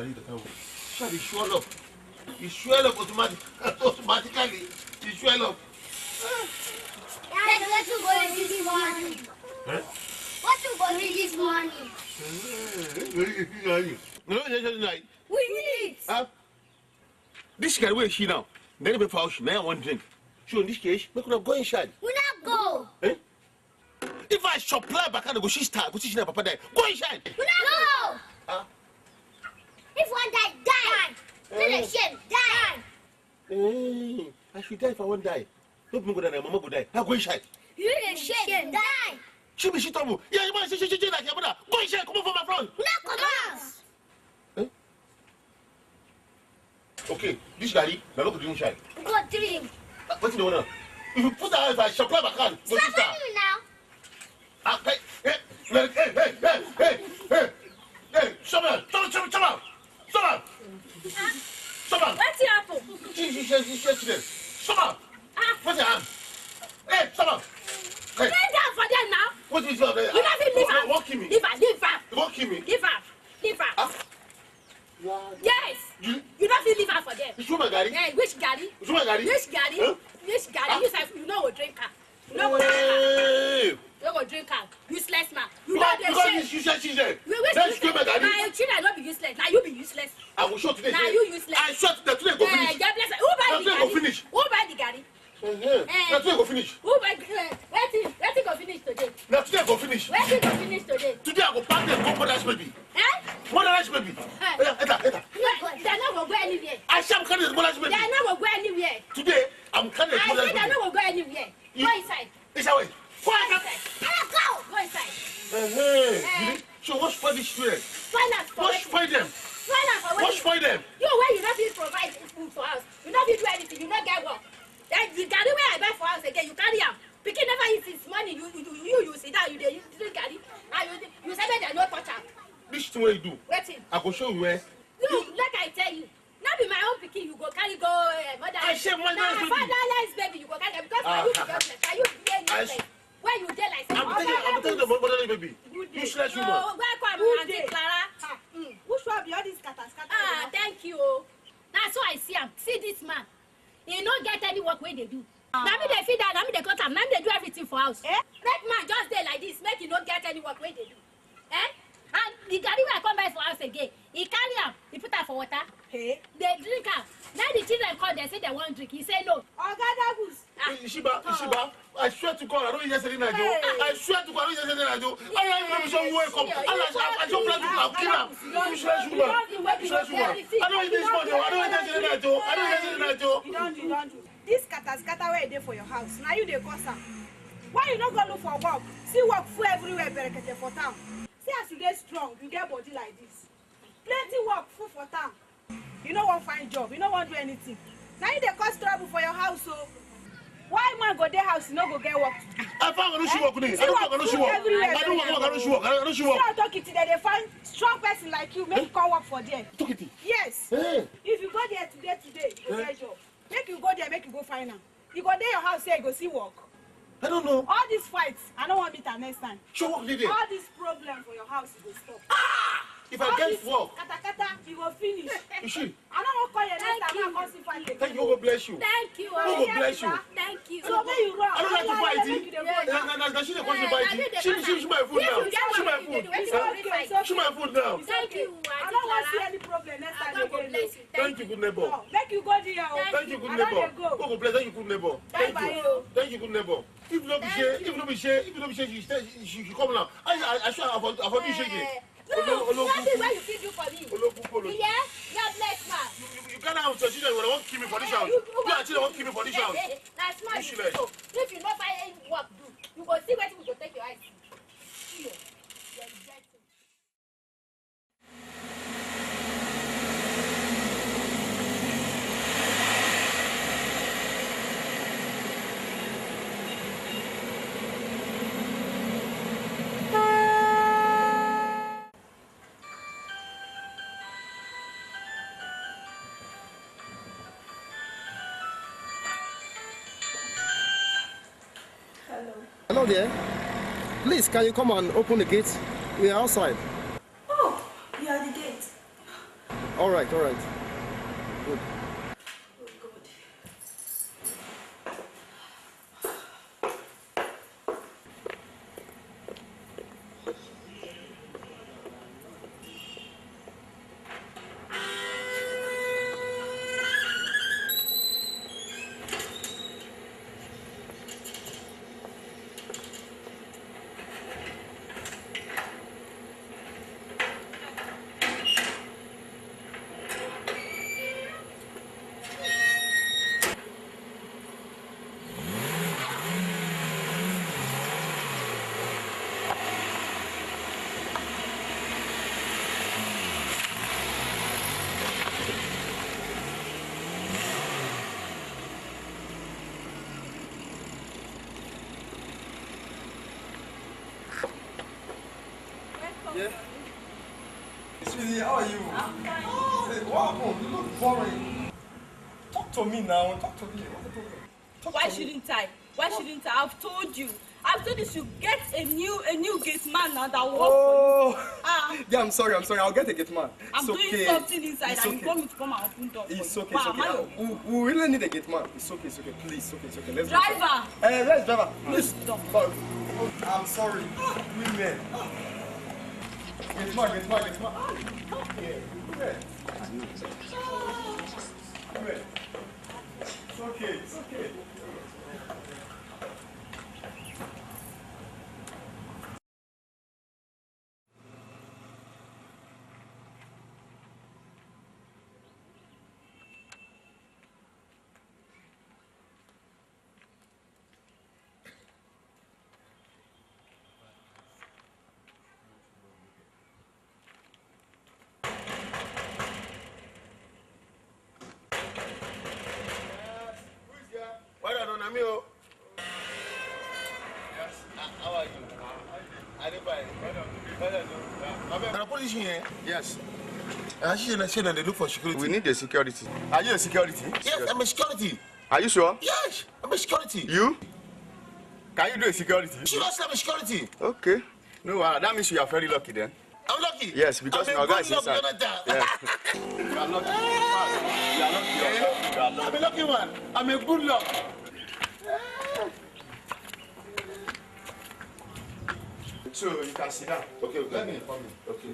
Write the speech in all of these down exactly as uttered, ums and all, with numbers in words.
Shall we swell up? You swell up automatic, automatically. You swell up. Daddy, what you going to this morning? Eh? What you going to this morning? No, no, no, no. We eat. Huh? This guy where is she now? Then the house, now I want drink. So in this case, make una go inside. We not go. Eh? If I supply back and go sister, go sister papa die. Go inside. We not go. Ah. If one die, die. Feel ashamed, die. Eh, I should die if I want die. Don't go die, mama go die. I go inside. You dey shame, die. She be she trouble. Yeah, you man, she she she she like your brother. Go inside, come on for my front. We not come out. Okay, this gari, na no go drink inside. Go drink. Uh, Wetin dey on now? If you put her, if I supply back hand, go Stop sister. It now. Ah, hey, hey, hey, hey, hey, hey, hey, hey, hey, stop am, stop am, stop am, stop am, stop am, stop am. Wetin happen? She, she, she, she, she, she, stop am. Ah. Wetin happen? Hey, stop am. Hey, Bend down for there now. Wetin you do? You no fit leave am. Wan kill me? Leave am, leave am, You wan kill me? leave am, leave am. Ah. Yes. You, You no fit leave am for there. You throw my gari? Eh, which gari? You throw my gari? Which gari? Huh? Which gari? Ah. You sef, you no go drink am. You no go drink am. Hey. You no go drink am. Useless man. You Because, no dey because shame. this useless children. Wait, wait, Then wait. she throw my gari. My children no be useless. Na you be useless. I will show today. Na you useless. I swear today, today go Eh, finish. get blessed. Who buy Na the today go gari? Finish. Who buy the gari? Uh-huh. Eh. Na today go finish. Who buy? Eh, wetin, wetin go finish today? Na today go finish. Wetin go finish today? Today I go pack them go mother's baby. Eh? Mother's baby. Eh. Enter, enter, enter. They no go go anywhere. I shall carry the mother's baby. They no go go anywhere. Today I'm carrying the I mother's say they baby. No go go anywhere. You- Go inside. It's away. Go inside. Go inside. Uh-huh. You need- So what's for this children? Spoil am for What's wetin? for them? Spoil am for What's wetin? for them? You wey you no fit provide food for house, you no fit do anything, you no get work. Then the garri wey I buy for house again, you carry am. Pikin never eat since morning, you you you you sit down, you dey drink garri, and you you say make dem no touch am. This thing wey you do, Wetin? I go show you where. You, like I tell you, no be my own pikin you go carry go uh, mother. I say mother's Na baby. Fatherless baby you go carry am because na Ah. You be government, na you be I anything. When you dey like say, I'm telling you, I'm telling you, mother's baby. Useless No, woman. welcome, Good Auntie day. Clara. Ah, mm. Which one be all this scatter scatter? Ah, thank you. Oh. Na so I see am. See this man. He no get any work wey dey do. Na me dey feed am, na me dey clothe am, na me dey do everything for house. Eh? Make man just dey like this, make he no get any work wey dey do. Eh? And the garri wey I come buy for house again, he carry am, he put am for water. Hey. They drink am. Now the children come, they say they wan drink. He say no. Oga Dagus. Ah. Ishiba, Ishiba, I swear to God, I don't hear anything like you. Hey. I swear to God, I don't hear anything like you. I don't even know if you wake up. I like, I, I just plan to kill am. Useless woman. Useless woman. I don't eat this money. I don't hear anything like you. I don't hear anything like you. You don't do, you don't do. This scatter scatter where dey for your house. Now you dey cause am. Why you no go look for work? See work full everywhere, berekete for town. See as you dey strong, you get body like this. Plenty work full for town. You no wan find job, you no wan do anything. Now you dey cause trouble for your house o. Why man go dey house, you no go get work to do? I found I don't see work. I See don't work work. I don't see full work. everywhere. I don't work. I don't see work. I don't see See work. how talk it, they dey find strong person like you, make you come work for there. Took it. Yes. Hey. If you go there today, today, you go Eh? get job. Make you go there, make you go find am. You go dey your house, say you go see work. I don't know. All these fights, I no wan meet am next time. Show work dey there. All this problem for your house, you go stop. If I get work, Kata kata, you go finish. You see? I no wan call your next time, I come see fight again. Thank you. God bless you. Thank you. Who go bless you? Thank you. So when you run, I don't like to fight. Make you dey go Na, down. na, na, na she dey question fight. She, she, she my food now. She my food. It's okay, it's okay. She my food now. Thank you, I Auntie no wan see Clara. Any problem next time God go again. Bless you. Thank you, good neighbor. Oh, make you go there. Oh. Thank you, good I don neighbor. dey go. God go bless. Thank you, good neighbor. Bye Thank bye. You. Oh. Thank you, good neighbor. If no be say, if no be say, if no be say she stay, she, she, she come now. I, I, I swear, I for, I for do shege. Eh, no, nothing wey you fit do for me. Olokun kolo. You hear? God bless ma. You, you, you can't have your children. Won't kill me for this house. You, You and children won't kill me for this house. Na small you Useless. So, if you no find any work do, you go see wetin we go take your eyes see. See you. You are rejected. Hello there. Please, can you come and open the gate? We are outside. Oh, you are the gate. All right, all right. Good. Yeah. Sweetie, how are you? I'm fine. Hey, what happened? You look boring. Talk to me now. Talk to me. What's the problem? Talk Why to me. shouldn't I? Why shouldn't I? I've told you. I've told you to get a new a new gate man now that works for you. Oh. Ah. Yeah, I'm sorry, I'm sorry. I'll get a gate man. I'm It's doing okay. something inside It's and you okay. want me to come and open door for It's you. okay, it's Wow, okay. am I Uh, your we, we really need a gate man. It's okay, it's okay. Please, it's okay, it's okay. Let's go. Driver! Eh, where's driver? Please, don't. Sorry. I'm sorry. Women. Gate man, gate man, gate man. Ah, come here. Women. Women. It's okay, it's okay. Well done, na me o. Yes. Ah, how are you? I dey fine. Well done. Well done, o. Yeah. Abeg, na police here? Yes. I see na say na dey look for security. We need a security. Are you a security? Yes, I'm a security. Are you sure? Yes, I'm a security. You? Can you do a security? Seriously, I'm a security. Okay. No, uh, that means you are very lucky then. I'm lucky. Yes, because I'm a my guy good is luck, inside. Jonathan. Yes. You are lucky. You are lucky. You are lucky. You are lucky. I'm a lucky one. I'm a good luck. So you can sit down. Okay, okay. Let me inform you. Okay.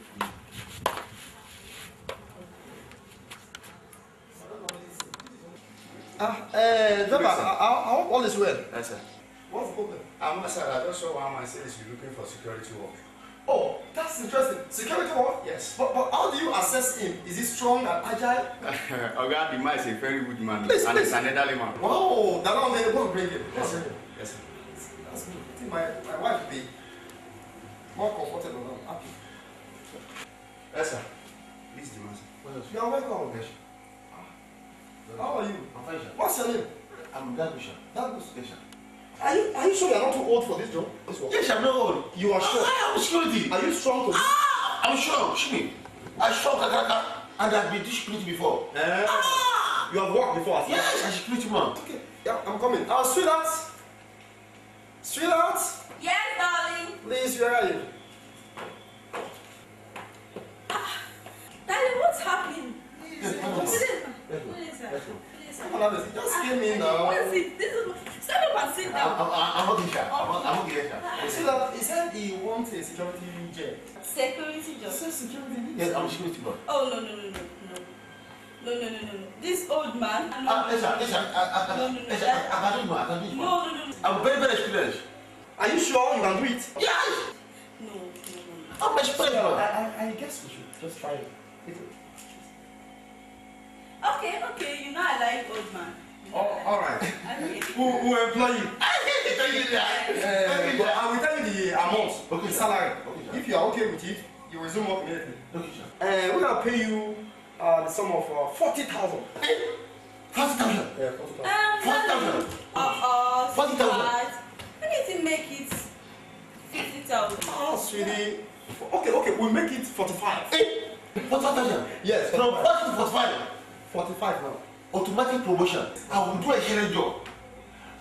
Ah, eh, driver, I, I, I hope all is well. Yes, sir. What's the problem? I'm sir, I just saw one man say he's looking for security work. Oh, that's interesting. Security work? Yes. But, but how do you assess him? Is he strong and agile? Oga, the man is a very good man. Please, and please. He's an elderly man. Wow, that one, go and bring him. Yes, sir. Yes, sir. That's good. I think my, my wife will be more comfortable now. Happy. Yes, sir. Please, the man, sir. You are welcome. Yes, sir. How are you? I'm fine, sir. What's your name? I'm Dagus, sir. Dagus. Yes, sir. Are you, are you sure you are not too old for this job? This work? Yes, I'm not old. You are sure? Ah, I'm security. Are you strong to do? Ah, I'm strong. See me. I strong kakaraka, and I've been to security before. Eh. Ah! You have worked before as a Yes, I'm security man. Okay. Yeah, I'm coming. Uh, sweetheart. Sweetheart. Yes, darling. Please, where are you? Ah, darling, what's happening? Please, Yes, just, Please, ma. Yes, ma. Please, sir. Yes, ma. Please, sir. Come on, Alice, just give me now. What is it? This is, stand up and sit I'm, down. I'm, I'm okay, sir. I'm, I'm okay, sir. Sweetheart, he said he wants a security job. Security job. He said security. Yes, I'm a security boy. Oh, no, no, no, no, no. No, no, no, no, no. This old man. Ah, yes, sir. Yes, sir. I, I, I, No, no, no, yes, sir. that I, I can do it, ma. I can do it, ma. No, no, no, no. I'm very, very experienced. Are you sure you can do it? Yes. No, no, no, no. I'm experienced, So, ma. I, I, I guess we should just try it. Okay, okay, you know I like old man. You know Oh, I like all right. I mean, Who, who employ you? Thank you, sir. Uh, Thank you, but sir. I will tell you the amount, Okay, the sir. salary. Okay, sir. If you are okay with it, you resume work immediately. Okay, sir. Uh, we will pay you uh, the sum of uh, forty thousand. Eh? Forty thousand? Yeah, forty thousand. Um, Forty thousand? uh, uh, Forty thousand? sweetheart, anything make it fifty thousand. Ah, sweetie. Okay, okay, we'll make it forty-five. Eh? Forty-five thousand? Yes, From forty-five. forty to forty-five? Forty-five now. Automatic promotion. I will do a sharing job.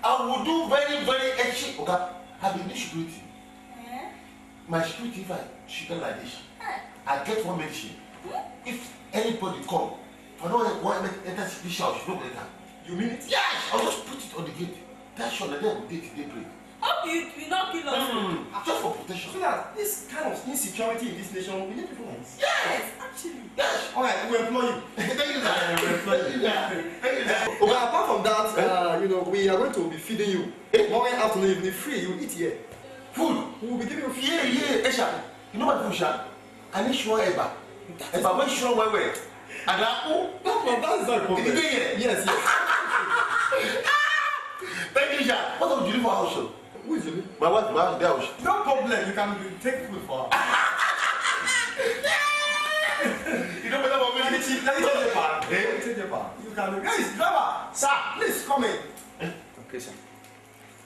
I will do very, very action. Okay, I will do security. Eh? My security, if I should like this, Eh? I get one medicine. If anybody come, I don't want to enter this house, you don't enter. You mean it? Yes, I'll just put it on the gate. That's sure that they will take the break. Hope you will not kill us. No, no, no, no. Just for protection. So that this kind of insecurity in this nation, we need people like this. Yes, actually. Yes. All right, we employ you. Thank you, sir. We employ you. Thank you, sir. Well, apart from that, uh, you know, we are going to be feeding you. Morning, afternoon, evening, free. You eat here. Food. We will be giving you free. Yeah, yeah, Esha. You know what food, Sha? I need sure eba. Eba wey sure well well. And apple. No problem, that's not a problem. It dey here. Yes, yes. Thank you, Sha. What of Julie for house, o? Who is Julie? My wife, my house, their house. No problem, you can take food for her. You know better for me. Let me change, let me change your part. Eh? Let me change your part. You can do. Guys, driver, sir, please come in. Okay, sir.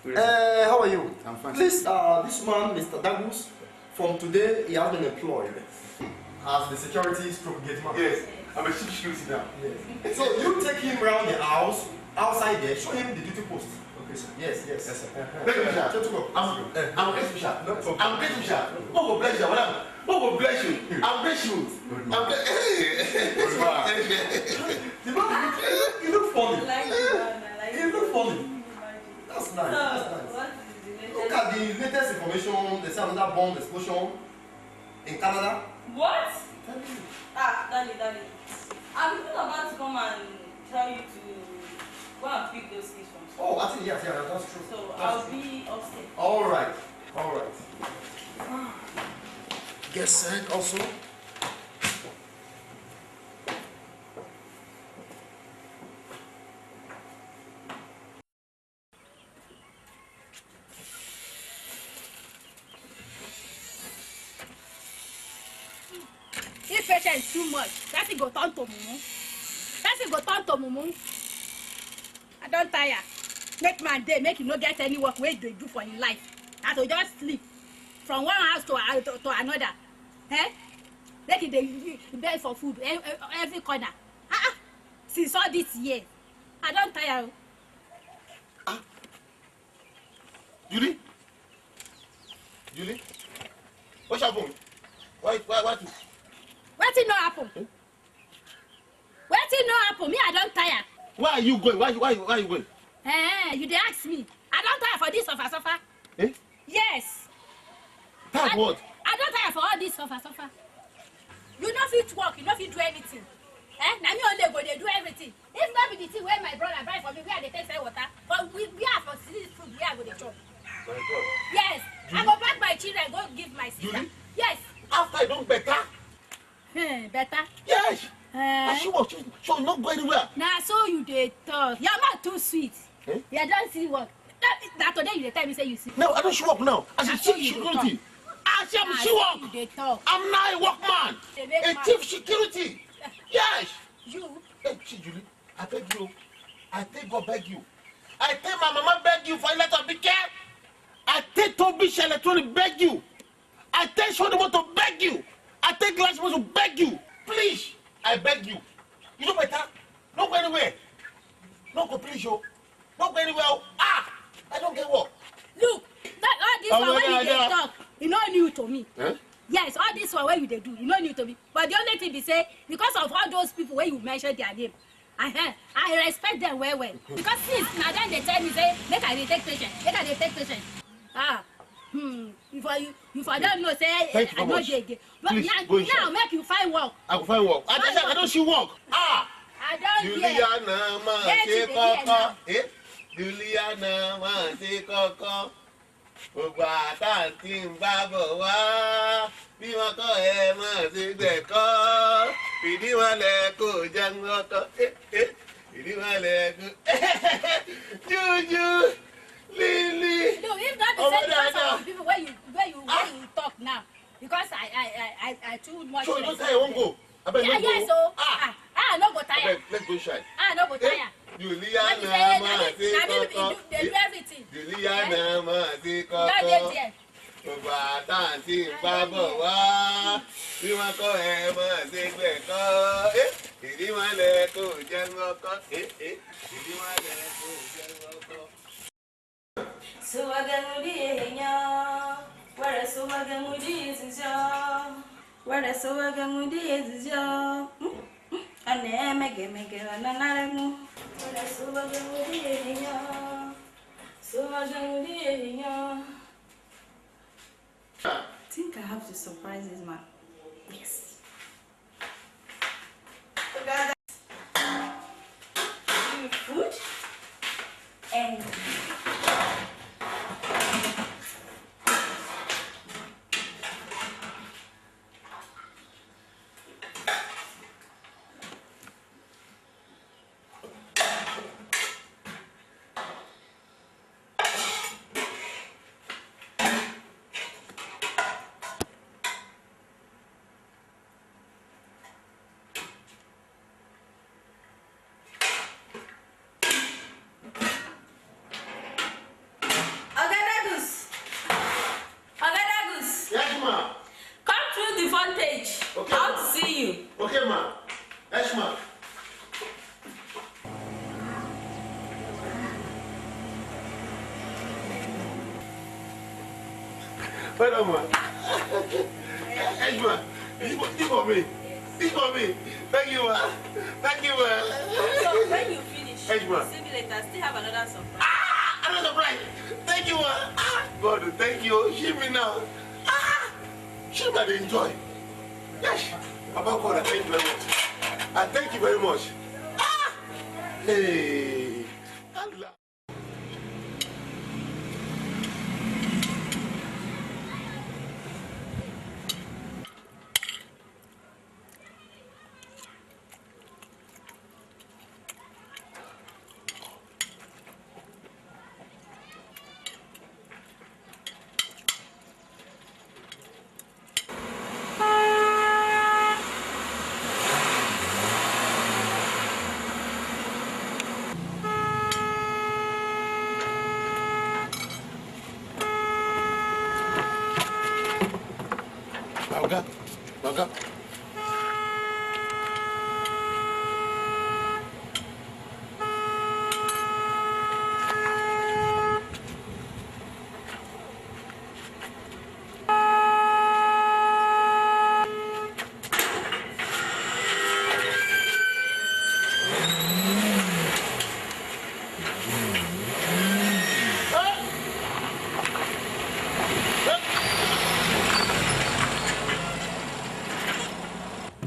Uh, how are you? I'm fine. Please, uh, this man, Mister Dagus, from today he has been employed as the security stroke gate man. Yes, I'm a chief security now. Yes. So you take him around the house, outside there, show him the duty post. Okay, sir. Yes, yes. Yes, sir. Uh-huh. Thank you, sir. Let's go. I'm, uh, I'm grateful, sir. No problem. I'm grateful, sir. God will bless you, madam. God will bless you. I'm grateful. I'm gra- Hey. You know, you look, you look funny. Like you, man. I like you. You look funny. That's nice. So, that's nice. What is the latest? Look at the latest information. They say another bomb explosion in Canada. What? Tell me. Ah, darling, darling. I'm even about to come and tell you to go and pick those kids from school. Oh, I think, yes, yeah, that's true. So, that's I'll true. Be upstairs. All right. All right. Get set also. If patient too much, person go turn to mumu. Person go turn to mumu. I don tire. Make man dey, make him no get any work wey he dey do for him life. Na to just sleep from one house to, a- to, to another. Eh? Make he dey beg for food e- e- every corner. Ah ah. Since all this year, I don tire o. Julie? Julie? What happened? Why, why, what? Wetin no happen? Eh? Wetin no happen? Me, I don tire. Where are you going? Why, why, why are you going? Eh, you dey ask me. I don tire for this suffer suffer. Eh? Yes. Tire I, what? I don tire for all this suffer suffer. You no fit work, you no fit do anything. Eh? Na me only go dey do everything. If no be the thing wey my brother buy for me, where I dey take sell water, for we, where I for see this food, where I go dey chop. My God. Yes, I go pack my children go give my sister. Julie? Yes. After I don better. Hmm, better. Yes. Eh. As she was, she, she will not go anywhere. Na so you dey talk. Your mouth too sweet. Eh? You don see work. That, that today you dey tell me say you see. No, I don show up now. As a chief security. As a show up. You dey talk. I'm now a workman. A chief security. Yes. You. Hey, see, Julie, I beg you. I take God beg you. I take my mama beg you for a letter of care. I take Tobish Electronic beg you. I take Show the Motor beg you. I take Glass Motor beg you. Please, I beg you. You know better. No go anywhere. No go please you. No go anywhere. Ah, I don't get work. Look, that, all this one wey you dey talk, e no new to me. Eh? Yes, all this one wey you dey do, e no new to me. But the only thing be say, because of all those people wey you mention their name, I, I respect them well well. Because since na dem dey tell me say make I dey take patient, make I dey take patient. Ah, hmm. You for you, you for don know say I no dey again. But now, now make you find work. I go find work. I don see work. Ah! I don hear. Juliana ma ṣe kọ́kọ́. Eh? Juliana ma ṣe kọ́kọ́. Gbogbo àtàntì ń bá bọ̀ wá. Bí wọ́n kọ́ ẹ mọ̀ ṣe gbẹ̀kọ́. Ìdí wọn lẹ kó jẹun ọkọ. Eh, eh. Ìdí wọn lẹ kó. Juju. Lily. No, if not be say because of the people wey you, wey you, wey you talk now, because I, I, I, I, I too much. So you don say I wan go? Abeg, yeah, yes o. Ah, ah, I no go tire. Abeg, let's go shine. Ah, I no go tire. Juliana ma ṣe kọ́kọ́. Dey do everything. Juliana ma ṣe kọ́kọ́. No dey there. Gbogbo àtàntì ń bá bọ̀ wá. Bí wọ́n kọ́ ẹ mọ̀ ṣe gbẹ̀kọ́. Eh, ìdí wọn lẹ kó jẹ́ mọ́kọ́. Eh, eh, ìdí wọn lẹ kó jẹ́ mọ́kọ́. Suwaga mudi enya, wara suwaga mudi zinza. Where so we go with the easy, oh. Hmm? Hmm? And then make it, make it, and then I go. Where so we go with the easy, oh. So we go with the easy, oh. I think I have to surprise this man. Yes. Food and Oga Dagus. Oga Dagus. Yes, ma. Come through the front page. Okay, I want ma. To see you. Okay, ma. Yes, ma. Well done, ma. Yes, ma. This for, this for me. This for me. Thank you, ma. Thank you, ma. So when you finish, yes, ma. See me later. Still have another surprise. Ah, another surprise. Thank you, ma. Ah, God, thank you. See me now. Ah, see me, I dey enjoy. Yes. Baba God, I thank you very much. I thank you very much. Ah, hey. Allah. Oga, oga.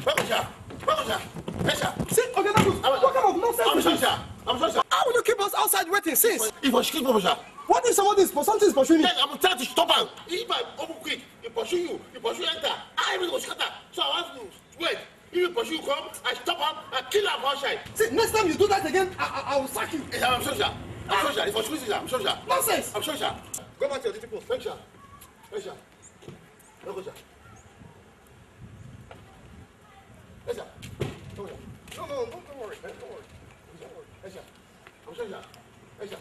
Babasha! Babasha! Esha! See, Oga Dagus, what kind of nonsense is this? I'm sorry, sir. I'm sorry, sir. How will you keep us outside waiting since? If I shoot Babasha. What if somebody is, something is pursuing you? Yes, I'm trying to stop am. If I open quick, he pursue you, he pursue enter. I will go scatter. So I want to wait. If he pursue you come, I stop am, I kill am for outside. See, next time you do that again, I, I, I will sack you. Yes, I'm sorry, sir. I'm sorry, sir. If I shoot you, sir, I'm sorry, sir. Nonsense. I'm sorry, sir. Go back to your duty post. Thank you, sir. Thank you, sir. No, go, sir. Yes, sir. No, no, no, don't worry, man. Don't worry. Don't worry. Yes, sir. I'm sorry, sir. Yes, sir.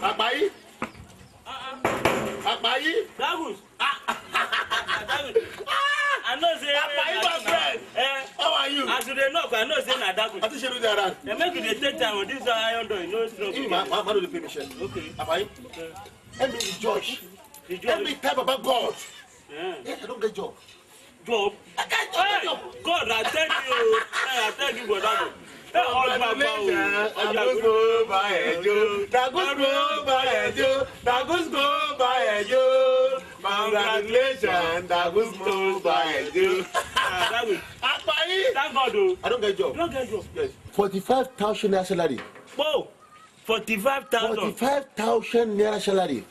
Akpayi. Akpayi. Dagus. Ah. I know say Akpayi, my friend. Eh. How are you? As you dey knock, I know say na Dagus. I think you dey around. Eh, make you dey take time on this iron door, you know, strong. Ma, ma, ma, no dey pay me share. Okay. Akpayi. Eh. Let me rejoice. Rejoice. Let me tell Baba God. Yeah. Yes, I don't get job. Job. Hey, God, I tell you, hey, I tell you, brother. Hey, all my power. Congratulations, Dagus go buy a Joe. Dagus go buy a Joe. Dagus go buy a Joe. Congratulations, Dagus go buy a Joe. Ah, that way. Akpayi. Thank God, though. I don't get job. You don't get job. Yes. Forty-five thousand naira salary. Whoa. Forty-five thousand. Forty-five thousand naira salary.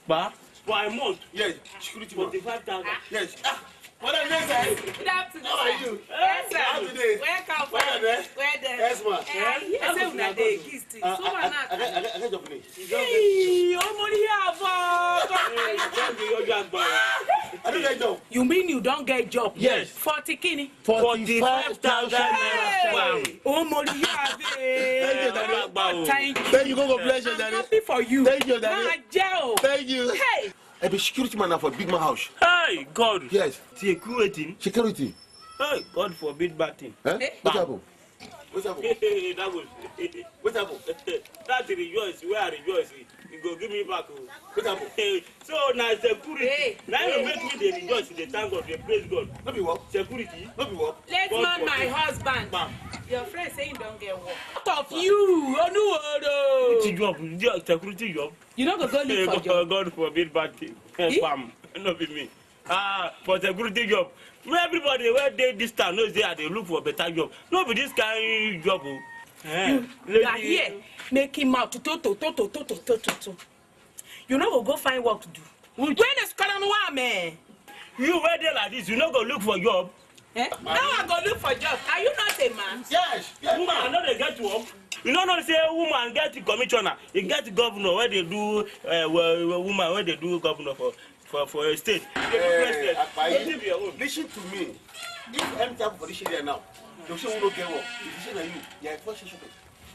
Pa? For a month. Yes, security man. Forty-five thousand. Yes. Ah, what are you saying? Good afternoon, sir. How are you? Yes, sir. How today? Welcome, sir. Well done. Well done. Yes, ma. Eh, I hear say una dey gist. Ah, so I, I, I, I, I get job today. Hey, omo ni abo. Hey, thank you, ojú àgbà. I don't get job. You mean you don't get job? Yes. Forty kini? Forty-five thousand naira. Hey! Wow. Omo ni abo. Thank you, Daddy. Thank you. Thank you. God bless you, I'm happy for you. Thank you, Daddy. Thank you. Hey. I be security man for big man house. Hey, God. Yes. Security. Security. Hey, God forbid bad thing. Eh? What happen? What happen? That was. What happen? That rejoice, where I rejoice, you go give me back. Oh. What happen? So now security. Hey. Now you make me the rejoice, the thank God, the praise God. No be work. Security. No be work. Let's man my husband. Bam. Your friend say he don't get work. Out of you, Onuoro. Which job? Security job. You no go go look for job. God forbid bad thing. Eh? Bam. No be me. Ah, for security job. Everybody where they this town knows they are they look for better job. No be this kind job. Oh. Eh, you are here making mouth to to to to to to to to to. You no go go find work to do. When is Colonel Wame? You where they like this, you no go look for job. Eh? Now I go look for job. Are you not a man? Yes. Yes, woman, I know they get work. You no know say woman get the commissioner, you get the governor where they do uh, well, woman where they do governor for for for a state. Hey, Akpai, listen to me. If M T F for this area now, they say we no get work. If you say na you, you are a first suspect.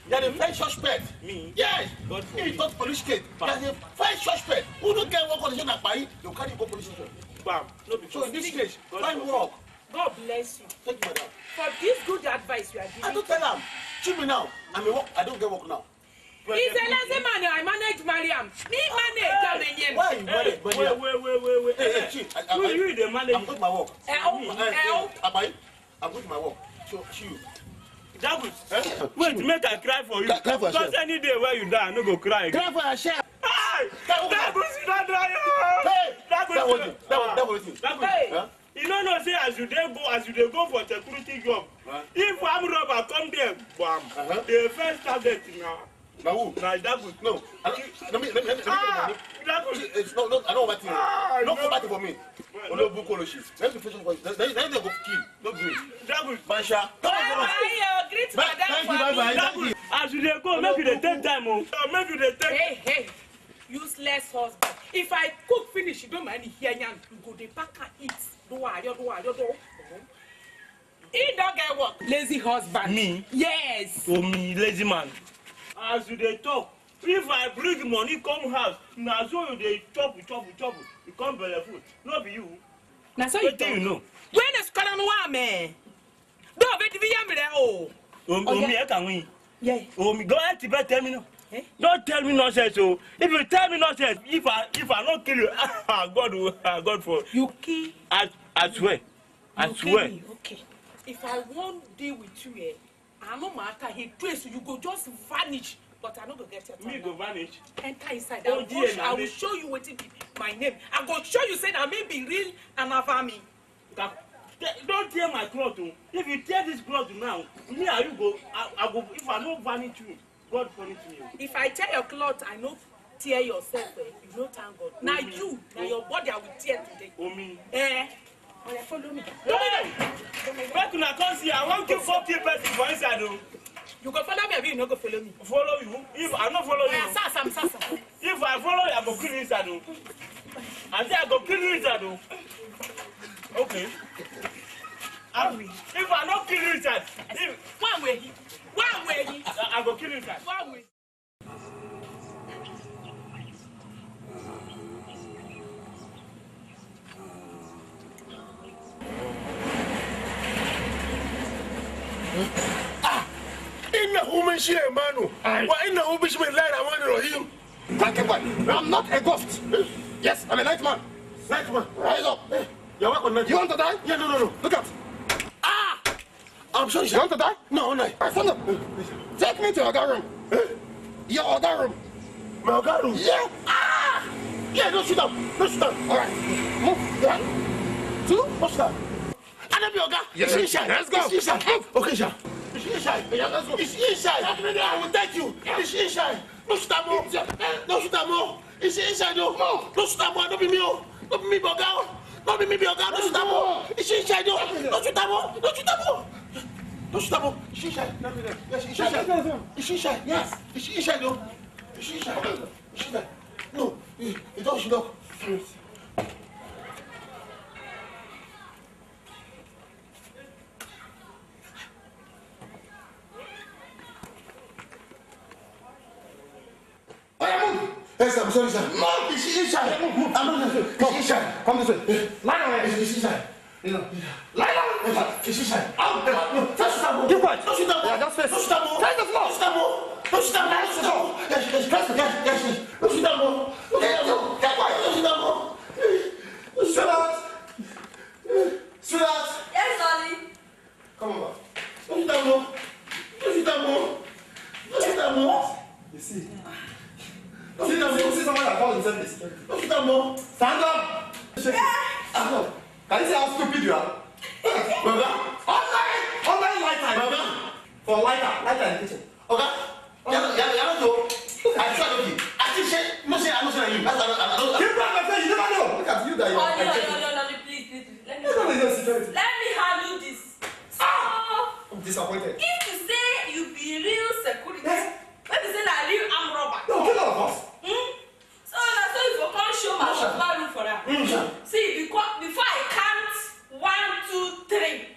You are the first suspect. Me? Yes. God forbid. If you talk police state, you are the first suspect. Who no get work for the station Akpai, they carry you go police station. Bam. No be so in this case, find work. God bless you. Thank you, madam. For this good advice you are giving. I don't tell am. See me now. I'm a work. I don't get work now. He's a lazy man. I manage Mariam. Me manage am again. Why you manage Mariam? Wait, wait, wait, wait, wait. Hey, hey, see, I, I, you, you dey manage. I'm going my work. Eh, oh, eh, oh. Akpai, I'm going to my work. So, see you. Dagus, eh? Wait, make I cry for you. Cry, cry for yourself. Because any day where you die, I no go cry again. Cry for yourself. Hey! Dagus, you don't die. Hey! Dagus, that was it. That was, that was it. Dagus. Hey! Huh? You no know say as you dey go, as you dey go for security job, huh? If armed robber come there, bam, uh-huh, the first target na. Na who? Na Dagus. No, I don't, let me, let me, let me, let me get the money. Ah, Dagus. See, it's no, no, I don't want you. Ah, no, no. Go back for me. Well, no. Olobu Koloshi. Let me finish for you. Then, then, then they go kill. No gree. Dagus. Basha. Come on, come on. Bye, bye, oh, greet madam for me. Bye, bye, bye. Thank you. Dagus, as you dey go, make you dey take time, oh. Make you dey take. Hey, hey. Useless husband. If I cook finish, you don't mind hear yarn. You go dey pack and eat. Do what you do, what you do. He don't get work. Lazy husband. Me? Yes. Oh, me, lazy man. As you dey talk, if I bring money come house, na so you dey chop, chop, chop. You come belle full. No be you. Na so you talk. Wetin you know? When is Colonel Wame? Do be the V M there, oh. Um, oh, yeah. Omi, e ka win. Yeah. Omi, go ahead, Tibet, tell me no. Eh? Don't tell me nonsense, oh. If you tell me nonsense, if I, if I no kill you, ah, God will, ah, God for. You kill. I, I swear. I swear. You kill me, okay. If I won't deal with you, eh, I know my car, he trace you, you go just vanish. But I no go get your time. Me go vanish? Enter inside. Oh, I will, yeah, I will show you wetin be my name. I go show you say na me be real Anavami. Don't tear my cloth, oh. If you tear this cloth now, me and you go, I, I go, if I no vanish you, God punish me, oh. If I tear your cloth, I no tear yourself, eh? You no thank God. Na you, na your body I will tear today. Omi. Eh? Oya, follow me. Hey! Make una come see, I wan kill four kill person for inside, oh. You go follow me, abi you no go follow me? Follow you? If I no follow you. Oya, sasa, sasa. If I follow you, I go kill you inside, oh. I say I go kill you inside, oh. Okay. I, if I no kill you inside, if one way, one way, I, I go kill you inside. One way. Ah! Inna human shi Emanu. Aye. Wa inna hu bismillahir rahmanir rahim. Thank you, boy. I'm not a ghost. Yes, I'm a night man. Night man. Rise up. Eh, you're welcome, night man. You want to die? Yeah, no, no, no. Look at. Ah! I'm sorry, sir. You want to die? No, no. Stand up. Take me to your oga room. Eh? Your oga room. My oga room? Yeah. Ah! Yeah, don't shoot am. Don't shoot am. All right. Move. One, two. Don't shoot am. Anabi oga. Yes, sir. Let's go. It's inside. Move. Okay, sir. It's inside. Yeah, let's go. It's inside. Help me there. I will take you. It's inside. No shoot am o. No shoot am o. It's inside o. No shoot am o. No be me o. No be me be oga o. No be me be oga. No shoot am o. It's inside o. No shoot am o. No shoot am o. No shoot am o. It's inside. Yes, it's inside. It's inside. Yes. It's inside o. It's inside. It's inside. No. It, it don't shoot up. Yes, I'm sorry, sir. No, it's inside. I'm not sure. It's inside. Come this way. Lie down here. It's, it's inside. You know. Lie down. It's inside. Out. No, don't sit down. Keep quiet. Don't sit down. Yeah, just face. Don't sit down. Face the floor. Don't sit down. Don't sit down. Don't sit down. Yes, yes, yes, yes, yes. Don't sit down. Don't sit down. Keep quiet. Don't sit down. Sweetheart. Sweetheart. Yes, darling. Come on, ma. Don't sit down, ma. Don't sit down, ma. Don't sit down, ma. You see? Don't sit down, ma. You see someone that calls himself a security. Don't sit down, ma. Stand up. Ah, no. Can you see how stupid you are? Brother, online, online lighter. Brother, for lighter, lighter in the kitchen. Okay? Yeah, yeah, yeah, no. I said, okay. I think she, no, she, I know she, you. That's, I, I, I, Keep back my face, you never know. Look at you, that you are. Honey, honey, honey, honey, please, please, please. Let me, Look at the security. Let me handle this. So, I'm disappointed. If to say you be real security, Yes. Let me say na real arm robber. They will kill all of us. Hmm? So na so you for come show my husband room for am. Mm, sir. See, because before I count one, two, three,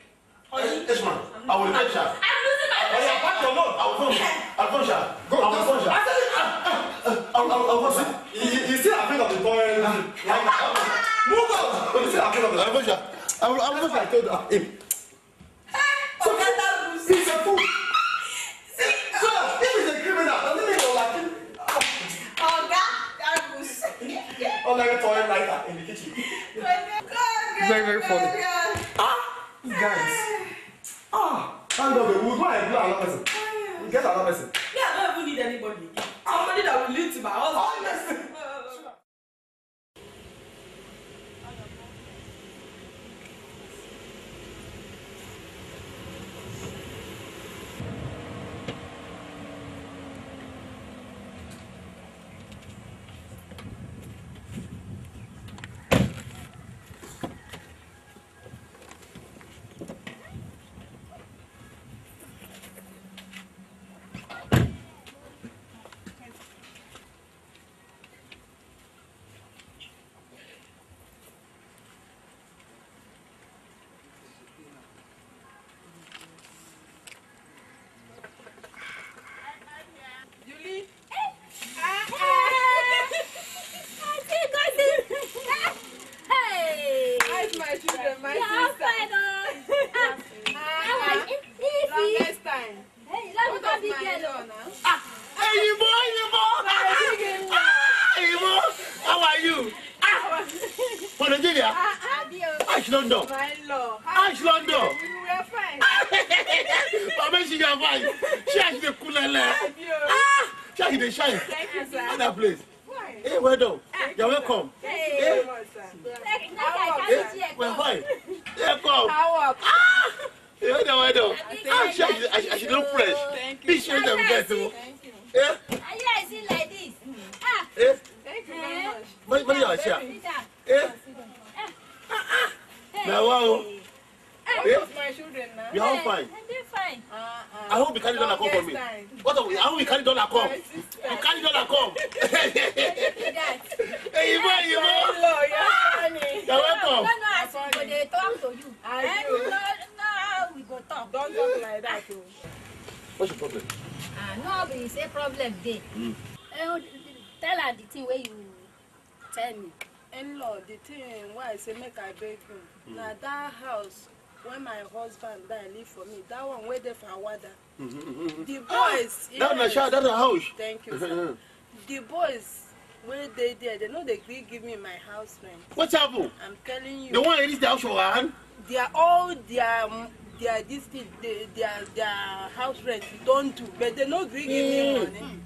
honey, Yes, ma'am. I will repent, sir. I'm losing my I, I, I pack your load. I will phone, sir. I will phone, sir. Go, I will phone, sir. I said, ah, ah, ah, I will, I will, I will phone, sir. You, you, you still afraid of the boy? Like, move on. You still afraid of the I will phone, sir. I will, I will phone, sir. I told her. Hey. So, he's a fool. So, if he's a criminal, does it mean you're like him? Oga, that goes. Oga, you toilet like that in the kitchen. Very, very funny. Ah, guys. Ah, thank God the wood. Why I blow another person? We get another person. Me, I don't even need anybody. Somebody that will lead to my husband. Honestly. Julie. Ah, ah. Hey. How's my children, my sister? Fine, oh. Ah, ah. Longest time. Hey, you like What a of big my girl, law oh. Now? Ah, hey, you boy, you boy. Ah, hey, you boy. How are you? Ah, for Nigeria? Ah, ah. Ash London. My law. Ash London. We were fine. Mama, she dey fine. She ash dey cool like that. Ah, she ash dey shine. Thank you, sir. Other place. Hey, well done. You're welcome. Hey. Hey. Thank you, sir. Hey, we're fine. Welcome. How work? Ah! You know the weather. I think Ah, she, I, I, I should look fresh. Thank you. This shows them get to. Thank you. Yeah? Are you, I see like this? Ah. Yeah? Thank you very much. What, what are you here? Sit down. Yeah? Ah, ah. Hey. Now, wow. Ah. What Yeah? Of my children now? We are all fine. Hey, they're fine. Uh, uh, I hope you carry dollar come for me. Longest time. What of, I hope you carry dollar come. My sister. You carry dollar come. That. Hey, you boy, you boy. Hello, you're funny. You're welcome. No, no, as we go dey talk to you. I Eh, do. No, no, how we go talk? Don't talk like that, oh. What's your problem? Ah, no, be say problem dey. Mm. Eh, tell her the thing wey you tell me. In-law, the thing why I say make I beg you. Mm. Na that house when my husband die leave for me, that one wey dey for Awada. Mm-hmm, mm-hmm. The Ah, boys, that na yes. Sha, that na house. Thank you, sir. The boys wey dey there, they no dey gree give me my house rent. What happened? I'm telling you. The one is the house for hand? They are all their, their this thing, they, their, their house rent don't do, but they no gree give me Mm. money.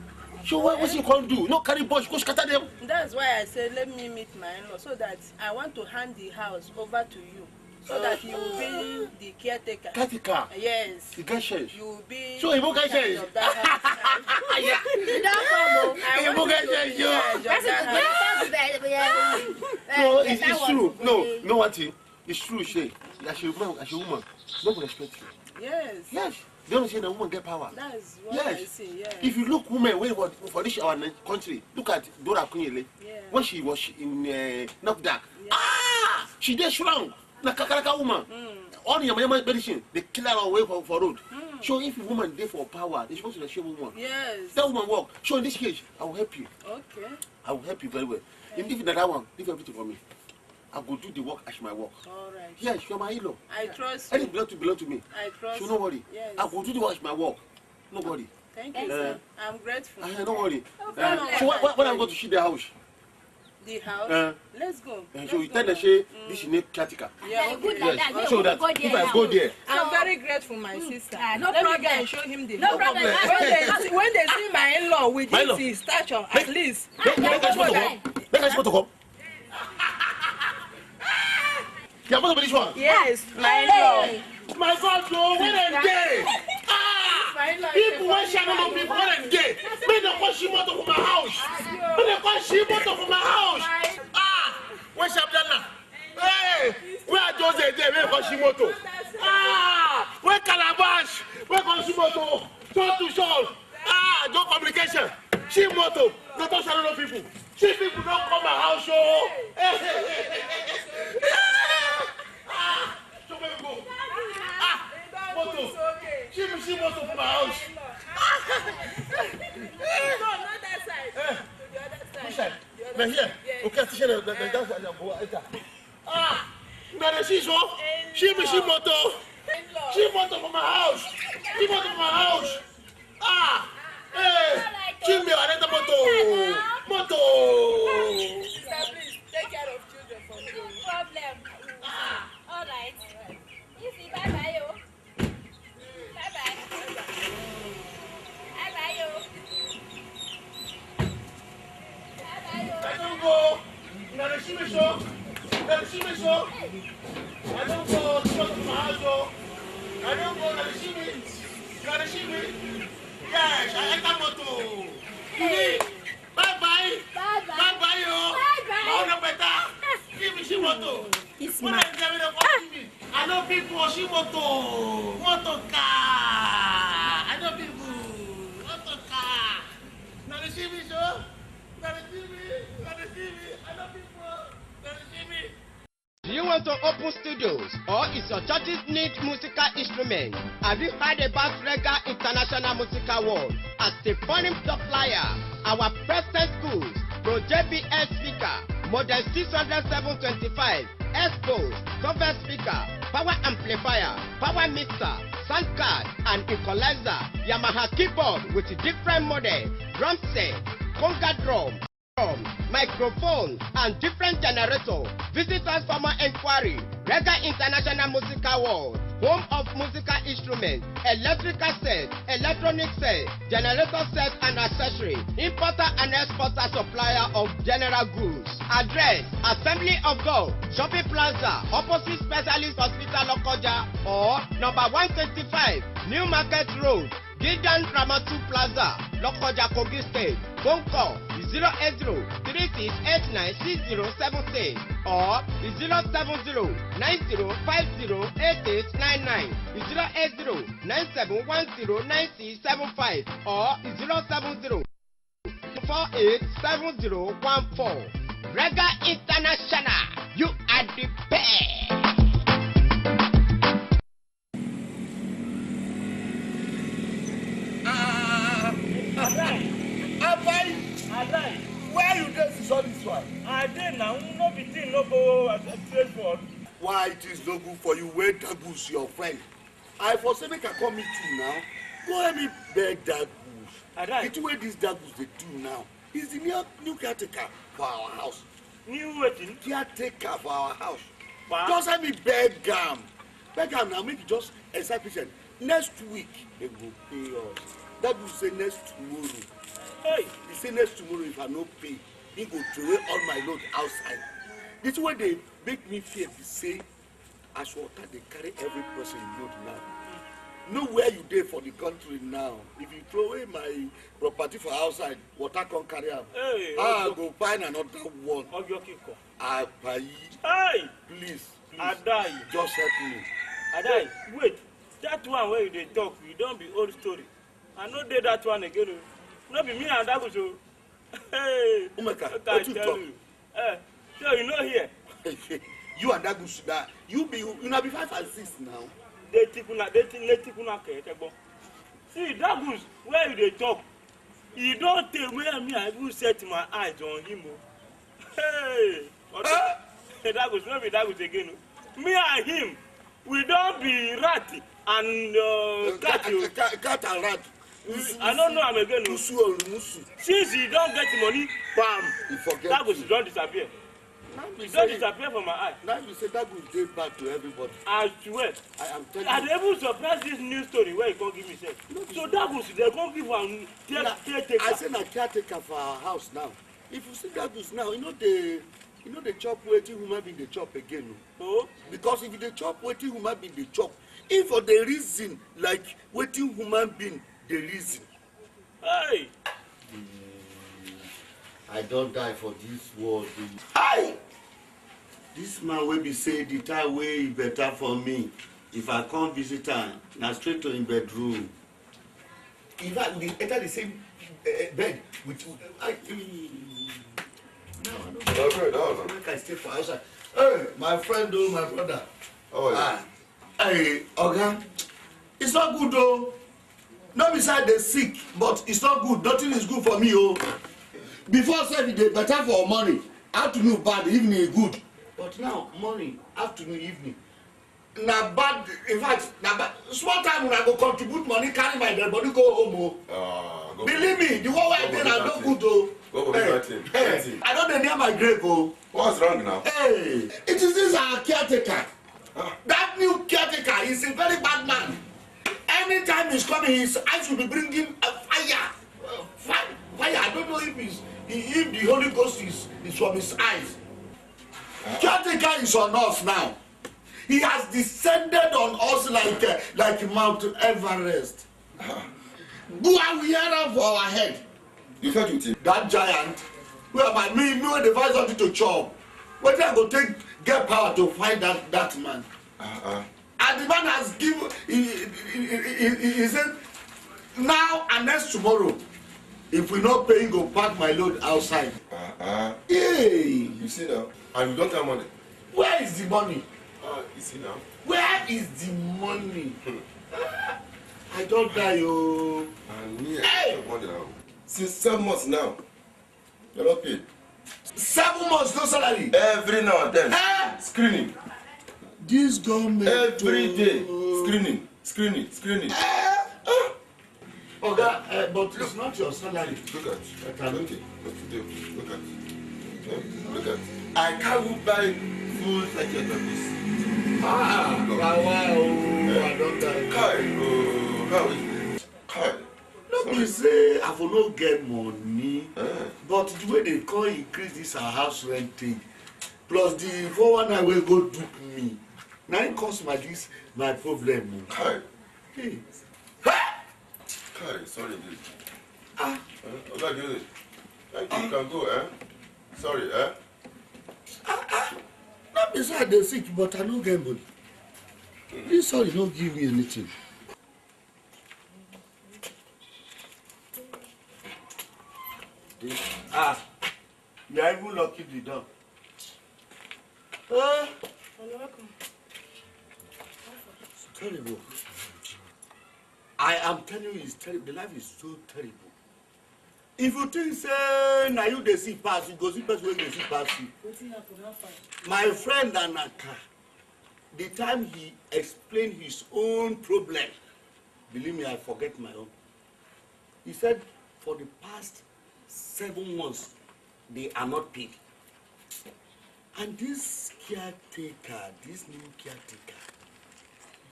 So what, what you can do? No carry boys, go scatter them. That's why I say let me meet my in-law so that I want to hand the house over to you. So that you will be the caretaker. Caretaker. Yes. You get sense. You will be So you get in charge sense. Of that house. Yeah. You don't come, oh. I He want go you get to sense, be yo. In charge of Person that go house. Dey talk bad, but, yeah, No, eh, it's, that it's one true. Go No, dey no one thing. It's true, Shay. As a woman, as a woman, no go respect you. Yes. Yes. They don't say the woman get power. That's what Yes. I say, yes. If you look women wey for, for this our ni- country, look at Dora Kunyele. Yeah. When she was in uh, Knockdown, Yes. Ah, she dey strong. Na kakaraka woman. Mm. All the yamayama medicine, they kill her away for, for road. Mm. So if woman dey for power, they supposed to share woman. Yes. That woman work. So in this case, I will help you. Okay. I will help you very well. If, if na that one, leave everything for me. I go do the work as my work. All right. Yes, you are my in-law. I trust Anything you. Belong to belong to me. I trust So no worry. Yes. I go do the work as my work. No worry. Thank you, Thank sir. you. I'm grateful. Uh, no worry. No Uh, problem. so what, what, what I'm going to see the house? The house. Uh, Let's go. Uh, Let's so you go tell the now. say this is not caretaker. Yeah, good Yes. like that. So Make that we go there if I now. Go there, I'm very grateful, my sister. Ah, no Let problem. Me go and show him the No house. problem. When they see, when they see my in-law with My in-law. This his stature, at least. Make make I small talk. Make I small talk. You are going to finish one. Yes, my in-law. My God, no, where dem dey? Ah! My in-law. People wey share no know people, where dem dey? Make dem come see motor for my house. Make dem come see motor for my house. Ah! Where Shabdana? Hey! Where Jose dey? Make dem come see motor. Ah! Where Calabash? Where come see motor? Show to show. Ah! No communication. See motor. No talk share no know people. See people don come my house o. Ah! So make we go. Ah, motor. She, she motor for my house. No, not that side. Eh, To the other side. Which side? Na here. Okay, I see the the the dance and go enter. Ah, na the she so. She be she motor. She motor for my house. She motor for my house. Ah, hey, she me another motor. Motor. Sister, please take care of children for me. No problem. All right. Easy, bye bye o. Bye bye. Bye bye o. Bye bye o. I don't go. Na the she me so. Na the she me so. I don't go. She motor for my house o. I don't go. Na the she me. Na the she me. Yes, I enter motor. Today. Bye bye. Bye bye. Bye bye o. Bye bye. My own better. Give me she motor. This When man. I tell you what give me, I know people she motor. Motor car. I know people. Motor car. Now they see me so. Now they see me. Now they see me. I know people. Now they see me. Do you want to open studios or is your churches need musical instruments? Have you heard about Rega International Musical World? As the foreign top flyer, our present schools, Pro J B S speaker, Model six hundred seven twenty-five, Expos, cover speaker, power amplifier, power mixer, sound card and equalizer, Yamaha keyboard with different model, drum set, conga drum, drum, microphone and different generator. Visit us for more inquiry. Rega International Musical World, home of musical instruments, electrical set, electronic set, generator set and accessory, importer and exporter, supplier of general goods. Address: Assembly of God, Shopping Plaza, opposite Specialist Hospital Lokoja, or number one twenty-five New Market Road, Gidan Ramatu Plaza, Lokoja, Kogi State. Phone call zero eight zero three six eight nine six zero seven six or zero seven zero nine zero five zero eight eight nine nine, zero eight zero nine seven one zero nine six seven five or zero seven zero four eight seven zero one four. Rega International, you are the best. Ah, Abai, where you dey since all this while? I dey now, no be thing no go as I pray for. Why it is no good for you wey Dagus your friend? I for say make I come meet you now. Go help me beg Dagus. Arai. The thing wey this Dagus dey do now is the new, new caretaker for our house. New wetin? Caretaker for our house. Wow. Just help me beg am. Beg am now, make e just excite patient. Next week, they go pay us. Dagus say next tomorrow. Hey, He say next tomorrow, if I no pay, he go throw away all my load outside. The thing wey dey make me fear be say, as water dey carry every person load now. Know where you dey for the country now. If you throw away my property for outside, water come carry am. Hey, How I Ojo. Go find another one? Ojo Kiko. Abayi, Hey, please, please, Adai. Just help me. Adai, wait. That one wey you dey talk, you don be old story. I no dey that one again o. No be me and Dagus o. Hey, Umeka, make I what you tell talk? You. Eh, so you no hear? You and Dagus, that you be, you na be five and six now. Dey tikuna, dey ti-, dey tikuna ke, tegbo. See, Dagus, where you dey talk? E don tey wey me I even set my eyes on him o. Hey! Oga, Dagus, no be Dagus again o. Me and him, we don be rat and uh, cat o. Cat and rat. I no know am again o. Musu or musu. Since he don get money, bam! He forget Dagus you. Don disappear. Now you He don say, disappear from my eye. Now you say that will dey bad to everybody. I swear. I am telling I you. Dey even surprise this new story wey you come give me sef. No be So so. That will dey come give am Na- caretaker. I say na caretaker for our house now. If you see that goose now, you know dey you know dey chop wetin human being dey chop again o. Oh, Because if you dey chop wetin human being dey chop, if for dey reason like wetin human being dey reason, hey, I don die for this world o. Hi! This man wey be say the time wey e better for me, if I come visit am, na straight to im bedroom. In fact, we dey enter the same uh, bed with. I, now I no go. No, no, no, no. Make I stay for outside. Hey, my friend o, my brother. How are you? Ah, hey, Oga, it's not good o. No be say I dey sick, but it's not good. Nothing is good for me o. Before sef, e dey better for morning, afternoon bad, evening e good. But now, morning, afternoon, evening, na bad. In fact, na bad. Small time una go contribute money, carry my dead body go home o. Ah, go Believe me, the one wey I Go dey na for no that good o. Go for Hey, that thing. hey, That thing. I don dey near my grave o. What's wrong now? Hey, it is this our caretaker. Ah. That new caretaker is a very bad man. Anytime he's coming, his eyes will be bringing a fire. Uh, fire, fire. I don't know if he's, if the Holy Ghost is, is from his eyes. Caretaker is on us now. He has descended on us like uh, like Mount Everest. Bua we are for our head. You felt with him? That giant. Where about me? Me wey dey find something to chop. Wetin I go take get power to fight that that man? Uh-uh. And the man has given. He, he, he, he, he said, now and next tomorrow, if we no pay, he go pack my load outside. Uh-uh. Hey! You see now, and you don't have money. Where is the money? Ah, you see now. Where is the money? Hmm. Ah, I don't die, oh. And me, I Hey! Don't want now. Since seven months now, you're not paid. Seven months, no salary. Every now and then, Eh? Screening. This government. Every day, oh. Screening, screening, screening. Eh? Ah. Oga, uh, but it's not your salary. Look at. I can look at. Look at. Eh? Look at. I can't even buy full packet of this. Ah, Look. Wow, wow, oh, I don't die. Kai, oh, how is it? Kai. No be say I for no get money, Eh. But the way they call increase this our house rent thing, plus the four one nine wey go dupe me, na im cause my this my problem. Kai. Hey. Ha! Kai, sorry, dude. Ah. Eh? Oga, do this. Thank you. You can go, eh? Sorry, eh? Ah, ah. Not be say I dey sick, but I no get money. This sorry no give me anything. Ah, you are even locking the door. Ah. You're welcome. It's terrible. I am telling you, it's terrible. The life is so terrible. If you think say na you dey see pass, you go see person wey dey see pass you. Wetin happen? How far? My friend Anaka, the time he explained his own problem, believe me, I forget my own. He said for the past seven months, they are not paid. And this caretaker, this new caretaker,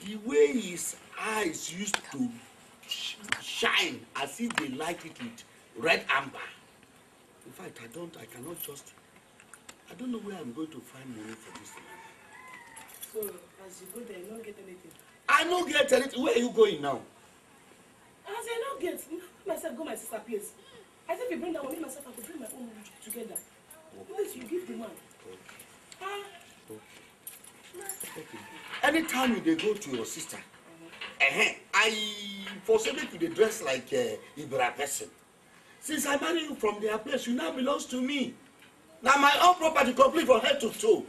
the way his eyes used to sh- shine as if they light it with red amber. In fact, I don't, I cannot just, I don't know where I'm going to find money for this man. So, as you go there, you don't get anything? I no get anything. Where are you going now? As I no get, myself go my sister place. I say if you bring that one, me myself, I go bring my own together. Please, you give the man. Ah. Okay. Anytime you dey go to your sister, eh, I for say make you dey dress like uh, Ibra person. Since I marry you from their place, you now belongs to me. Now my own property complete from head to toe.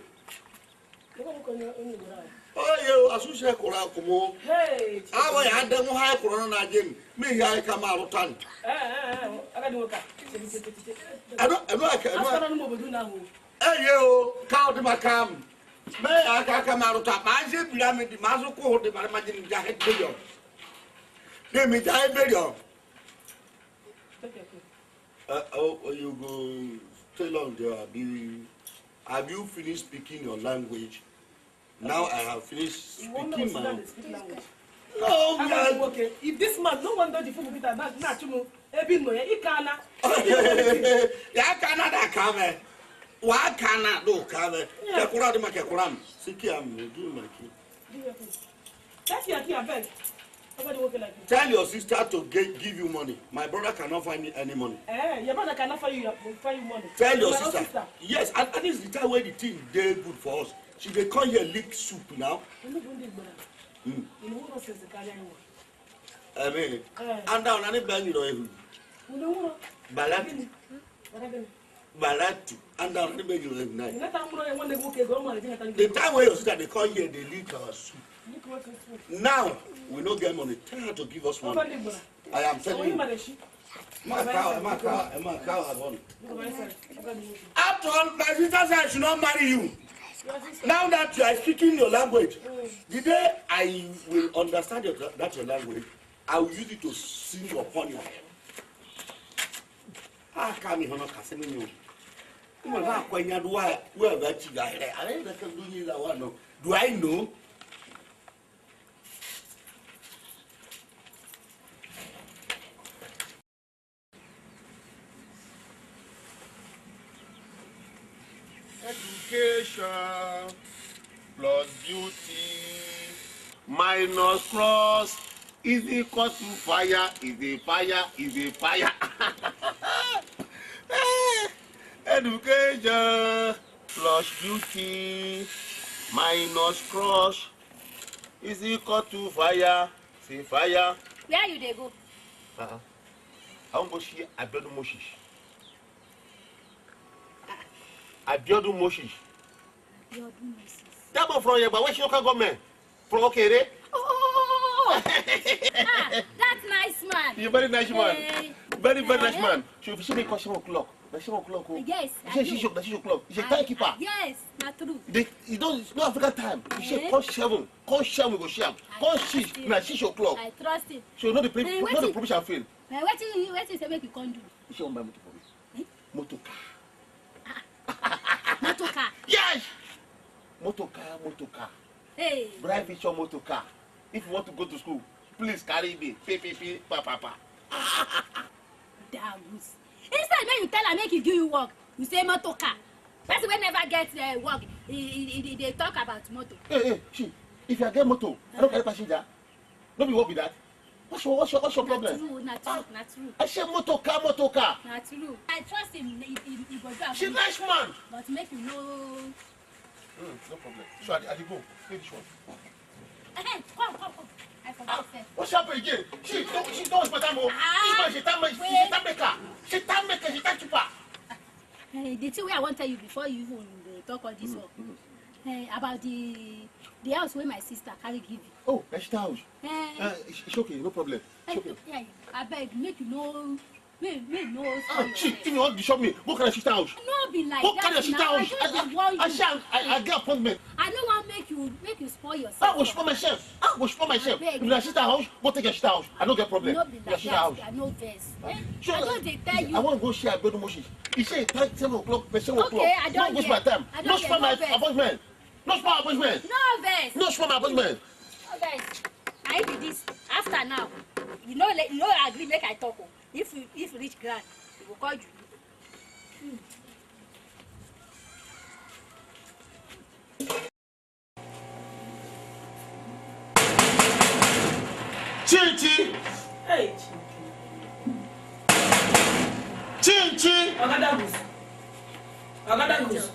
Look at look on your own Ibra. Oye o, asu se kura kumo. Hey. Awa ya da mu ha kura na jin. Me ya ka ma rutan. Eh, eh, eh. Aga di woka. I don't, I don't, I don't. Asana no mo bodu na ho. Eye o, ka o de ma kam. Me ya ka ka ma ruta. Ma je bi la me di ma so ko de ma ma jin ja he de yo. De mi ja he de yo. Uh, oh, oh, you go stay long there. Have you, have you finished speaking your language? Now I have finished speaking my own. No, we are okay. If this man no wan dodge the food with that, na chumu. Ebi no ya ikana. Ya kana da kame. Wa kana do kame. Kekura di ma kekura m. Siki am, do my key. That's your key, abeg. Nobody work like you. Tell your sister to get, give you money. My brother cannot find me any money. Eh, your brother cannot find you, find you money. Tell your sister. Yes, and, and this is the time where the thing dey good for us. She dey come here lick soup now. You know, when they go down. Mm. You know, who knows the carry anyone? I mean, and down, and it bang you know, Balak. Balatu, and down, and it bang you know, night. The time when your sister dey come here, dey lick our soup. Now, we no get money. Tell her to give us money. I am telling you. After all, my sister said I should not marry you. Now that you are speaking your language, the day I will understand your, that your language, I will use it to sing upon your head. Ah, come here, Hona, Casimiro. Come on, now, when you do I, where about you guys? I don't know. Do I know? Education plus beauty minus cross is equal to fire, is a fire, is a fire. Eh, education plus beauty minus cross is equal to fire, say fire. Where you dey go? Uh-uh. I wan go see Abiodun Moses. Abiodun Moses. Abiodun Moses. That one from Yegba, where she local government? From Okere? Oh, ah, that nice man. You very nice man. Eh, very, very nice man. So if you see me come seven o'clock, by seven o'clock, oh. Yes, I do. Six o'clock. It's a timekeeper. Yes, na true. They, you don't, it's not African time. You say come seven, come seven we go see am. Come six, na six o'clock. I trust him. So no dey pre-, no dey promise and fail. Na wetin, wetin you say make you come do? You say you wan buy motor for me? Eh? Motor car. Motor car? Yes! Motor car, motor car. Hey! Bright Vision motor car. If you want to go to school, please carry me. Pay, pay, pay, pa, pa, pa. Dagus. Instead, make you tell am make you give you work, you say motor car. Person wey never get, eh, work, he, he, he, he dey talk about motor. Hey, hey, see, if I get motor, I no carry passenger. No be work be that. What's your, what's your, what's your problem? Na true, na true, na true. I say motor car, motor car. Na true. I trust him, he, he, he go do am. She nice man. But make you know. Mm, no problem. So I, I dey go. Pay this one. Eh, come, come, come. I forget sef. What's happening again? She don't, she don't spend time. Ah, this man, she time, she time maker. She time maker, she time cheaper. Eh, the thing wey I wan tell you before you even dey talk all this one. Eh, about the, the house wey my sister carry give you. Oh, na shita house. Eh. Eh, it's, it's okay, no problem. It's okay. Eh, abeg, make you no, make, make no spoil yourself. Ah, see, if you wan disturb me, go carry shita house. No be like that. Go carry shita house. I just dey warn you. I, I, I get appointment. I no wan make you, make you spoil yourself. I go spoil myself. I go spoil myself. Abeg. If na shita house, go take your shita house. I no get problem. No be like that. If na shita house. I no vex. Eh? Sure. I just dey tell you. I wan go see Abiodun Moses. He say time seven o'clock, by seven o'clock. Okay, I don hear. No waste my time. No spoil my appointment. No spoil my appointment. No vex. No spoil my appointment. No vex. Na it be this. After now, you no le-, you no agree make I talk o. If you, if you reach ground, you go call you. Chichi! Hey, Chichi. Chichi! Oga Dagus. Oga Dagus.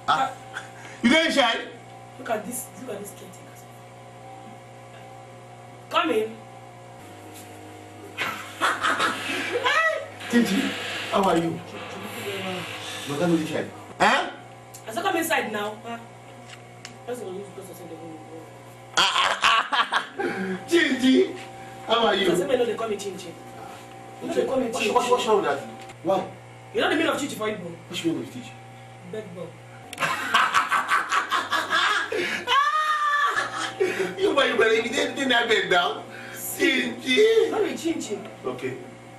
Ah, you dey inside? Look at this, look at this caretaker. Come in. Chichi, how are you? Oga no dey inside. Eh? I say come inside now. Ah. Person go use because of say dem go. Chinchi, how are you? Person wey no dey call me Chinchi. No dey call me Chinchi. What's wrong with that? Why? You know the meaning of Chinchi for Igbo? Which meaning of Chinchi? Beg bug. You buy you buy everything that beg down. Chinchi. No be Chinchi. Okay.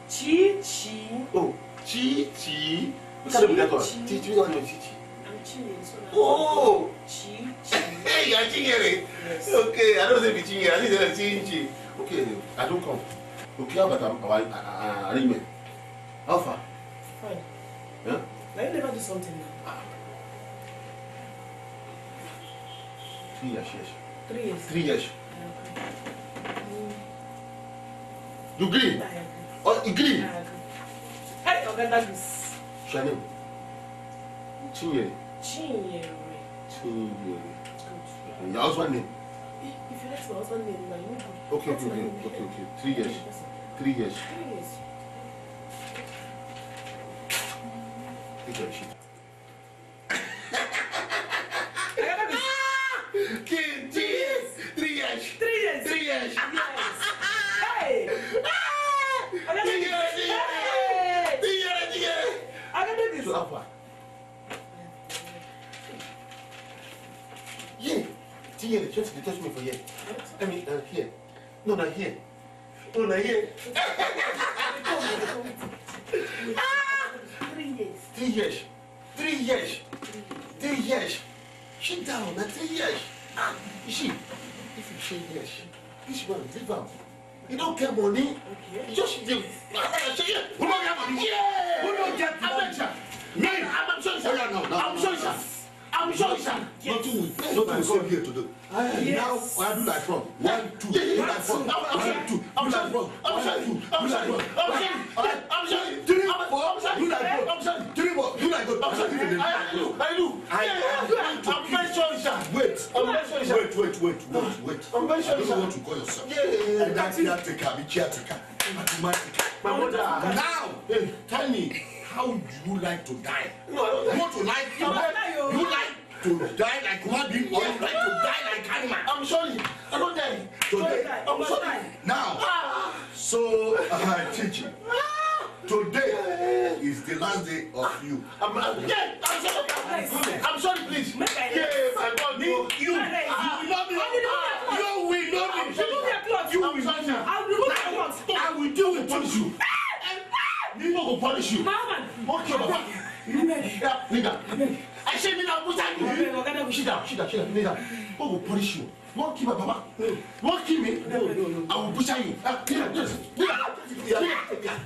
Chi chi. Oh, chi chi. Which one be that one? Chi chi. Which one be chi chi? I'm Chinye, so na. Oh. Chi chi. Hey, you are Chinyere. Yes. Okay, I don't say be Chinyere. I think say na chi chi. Okay, I don't come. Okay, how about our, our, our arrangement? How far? Fine. Huh? Na you never do something now. Ah. Three years, yes. Three years. Three years. You gree? I agree. Oh, you gree? I agree. Hey, Oga Davis. What's your name? Chinyere. Chinyere. Chinyere. Good. Your husband name? If you let my husband name now, you know. Okay, okay, okay, okay, okay. Three years. Three years. Three years. Take your shit. King Jeez! Three years! Three years! Three years! Yes! Hey! Three years! Three years! Three years! Three years! Three years! So how far? Yeah! Three years! Just dey touch me for here. I mean, uh, here. No, na here. No, na here. Three years. Three years. Three years. Three years. Sit down, na three years. Ah, you see, if you say yes, this man, leave am. You don't get money. Okay. You just dey. I say yes. Who don't get money? Yeah. Who don't get money? Me. I'm, I'm sorry, sir. Oh, yeah, no, no, I'm sorry, sir. I'm sorry, sir. Nothing will, nothing will save here today. Yes. Now, I do like frog. One, two, do like frog. One, two, do like frog. One, two, do like frog. One, two, three, four, do like frog. Three, four, do like frog. I do. I do. I am going to. I'm very sorry, sir. Wait. I'm very sorry, sir. Wait, wait, wait, wait, wait. I'm very sorry, sir. I don't know what you call yourself. Yeah, yeah, yeah. Either caretaker, be caretaker, automatic. My mother. Now, tell me, how do you like to die? No, I don't like. You want to like? You like to die like human being, or you like to die like animal? I'm sorry. I don't die. Today. I'm sorry. Now, so, uh, teaching. Today is the last day of you. I'm, I'm, yeah, I'm sorry. I'm sorry, please. Yeah, my God, no. You, you will not be. You will not be. You will not be. I will deal with you. Me no go punish you. What your papa? Yeah, nigga. I say me now put on you. Sit down, sit down, sit down, sit down. Who go punish you? You wan kill my papa? You wan kill me? No, no, no. I will butcher you. Ah, kneel down, kneel down, kneel down, kneel down.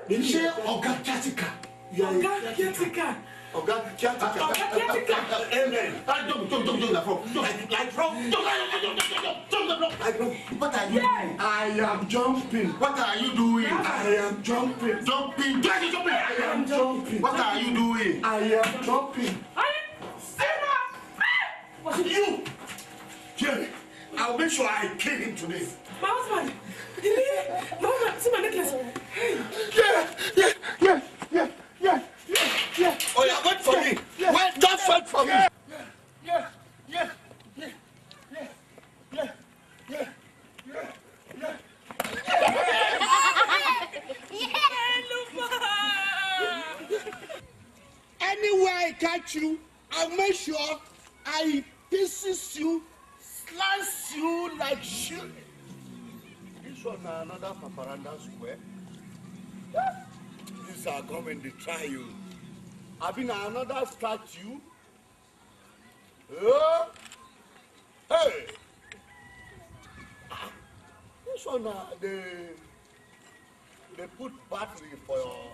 You say Oga Caretaker. Oga Caretaker. Oga Caretaker. Oga Caretaker. Amen. Ah, jump, jump, jump, jump, jump, jump. Like, like frog. Jump, jump, jump, jump, jump, jump, jump. Like frog. What are you doing? I am jumping. What are you doing? I am jumping. Jumping. Why are you jumping? I am jumping. What are you doing? I am jumping. Was it you? Jerry, I'll make sure I kill him today. My husband! Did he? My husband, see my necklace. Hey! Yeah, yeah, yeah, yeah, yeah, yeah, yeah. Oh, yeah, wait for me. Yeah. Wait, don't wait for me. Yeah, yeah, yeah, yeah, yeah, yeah, yeah, yeah, yeah. Anywhere I catch you, I'll make sure I pieces you, slice you like shit. This one na another paparanda square. This our government dey try you. Abi na another statue. Oh. Hey. Ah, this one na dey dey put battery for your.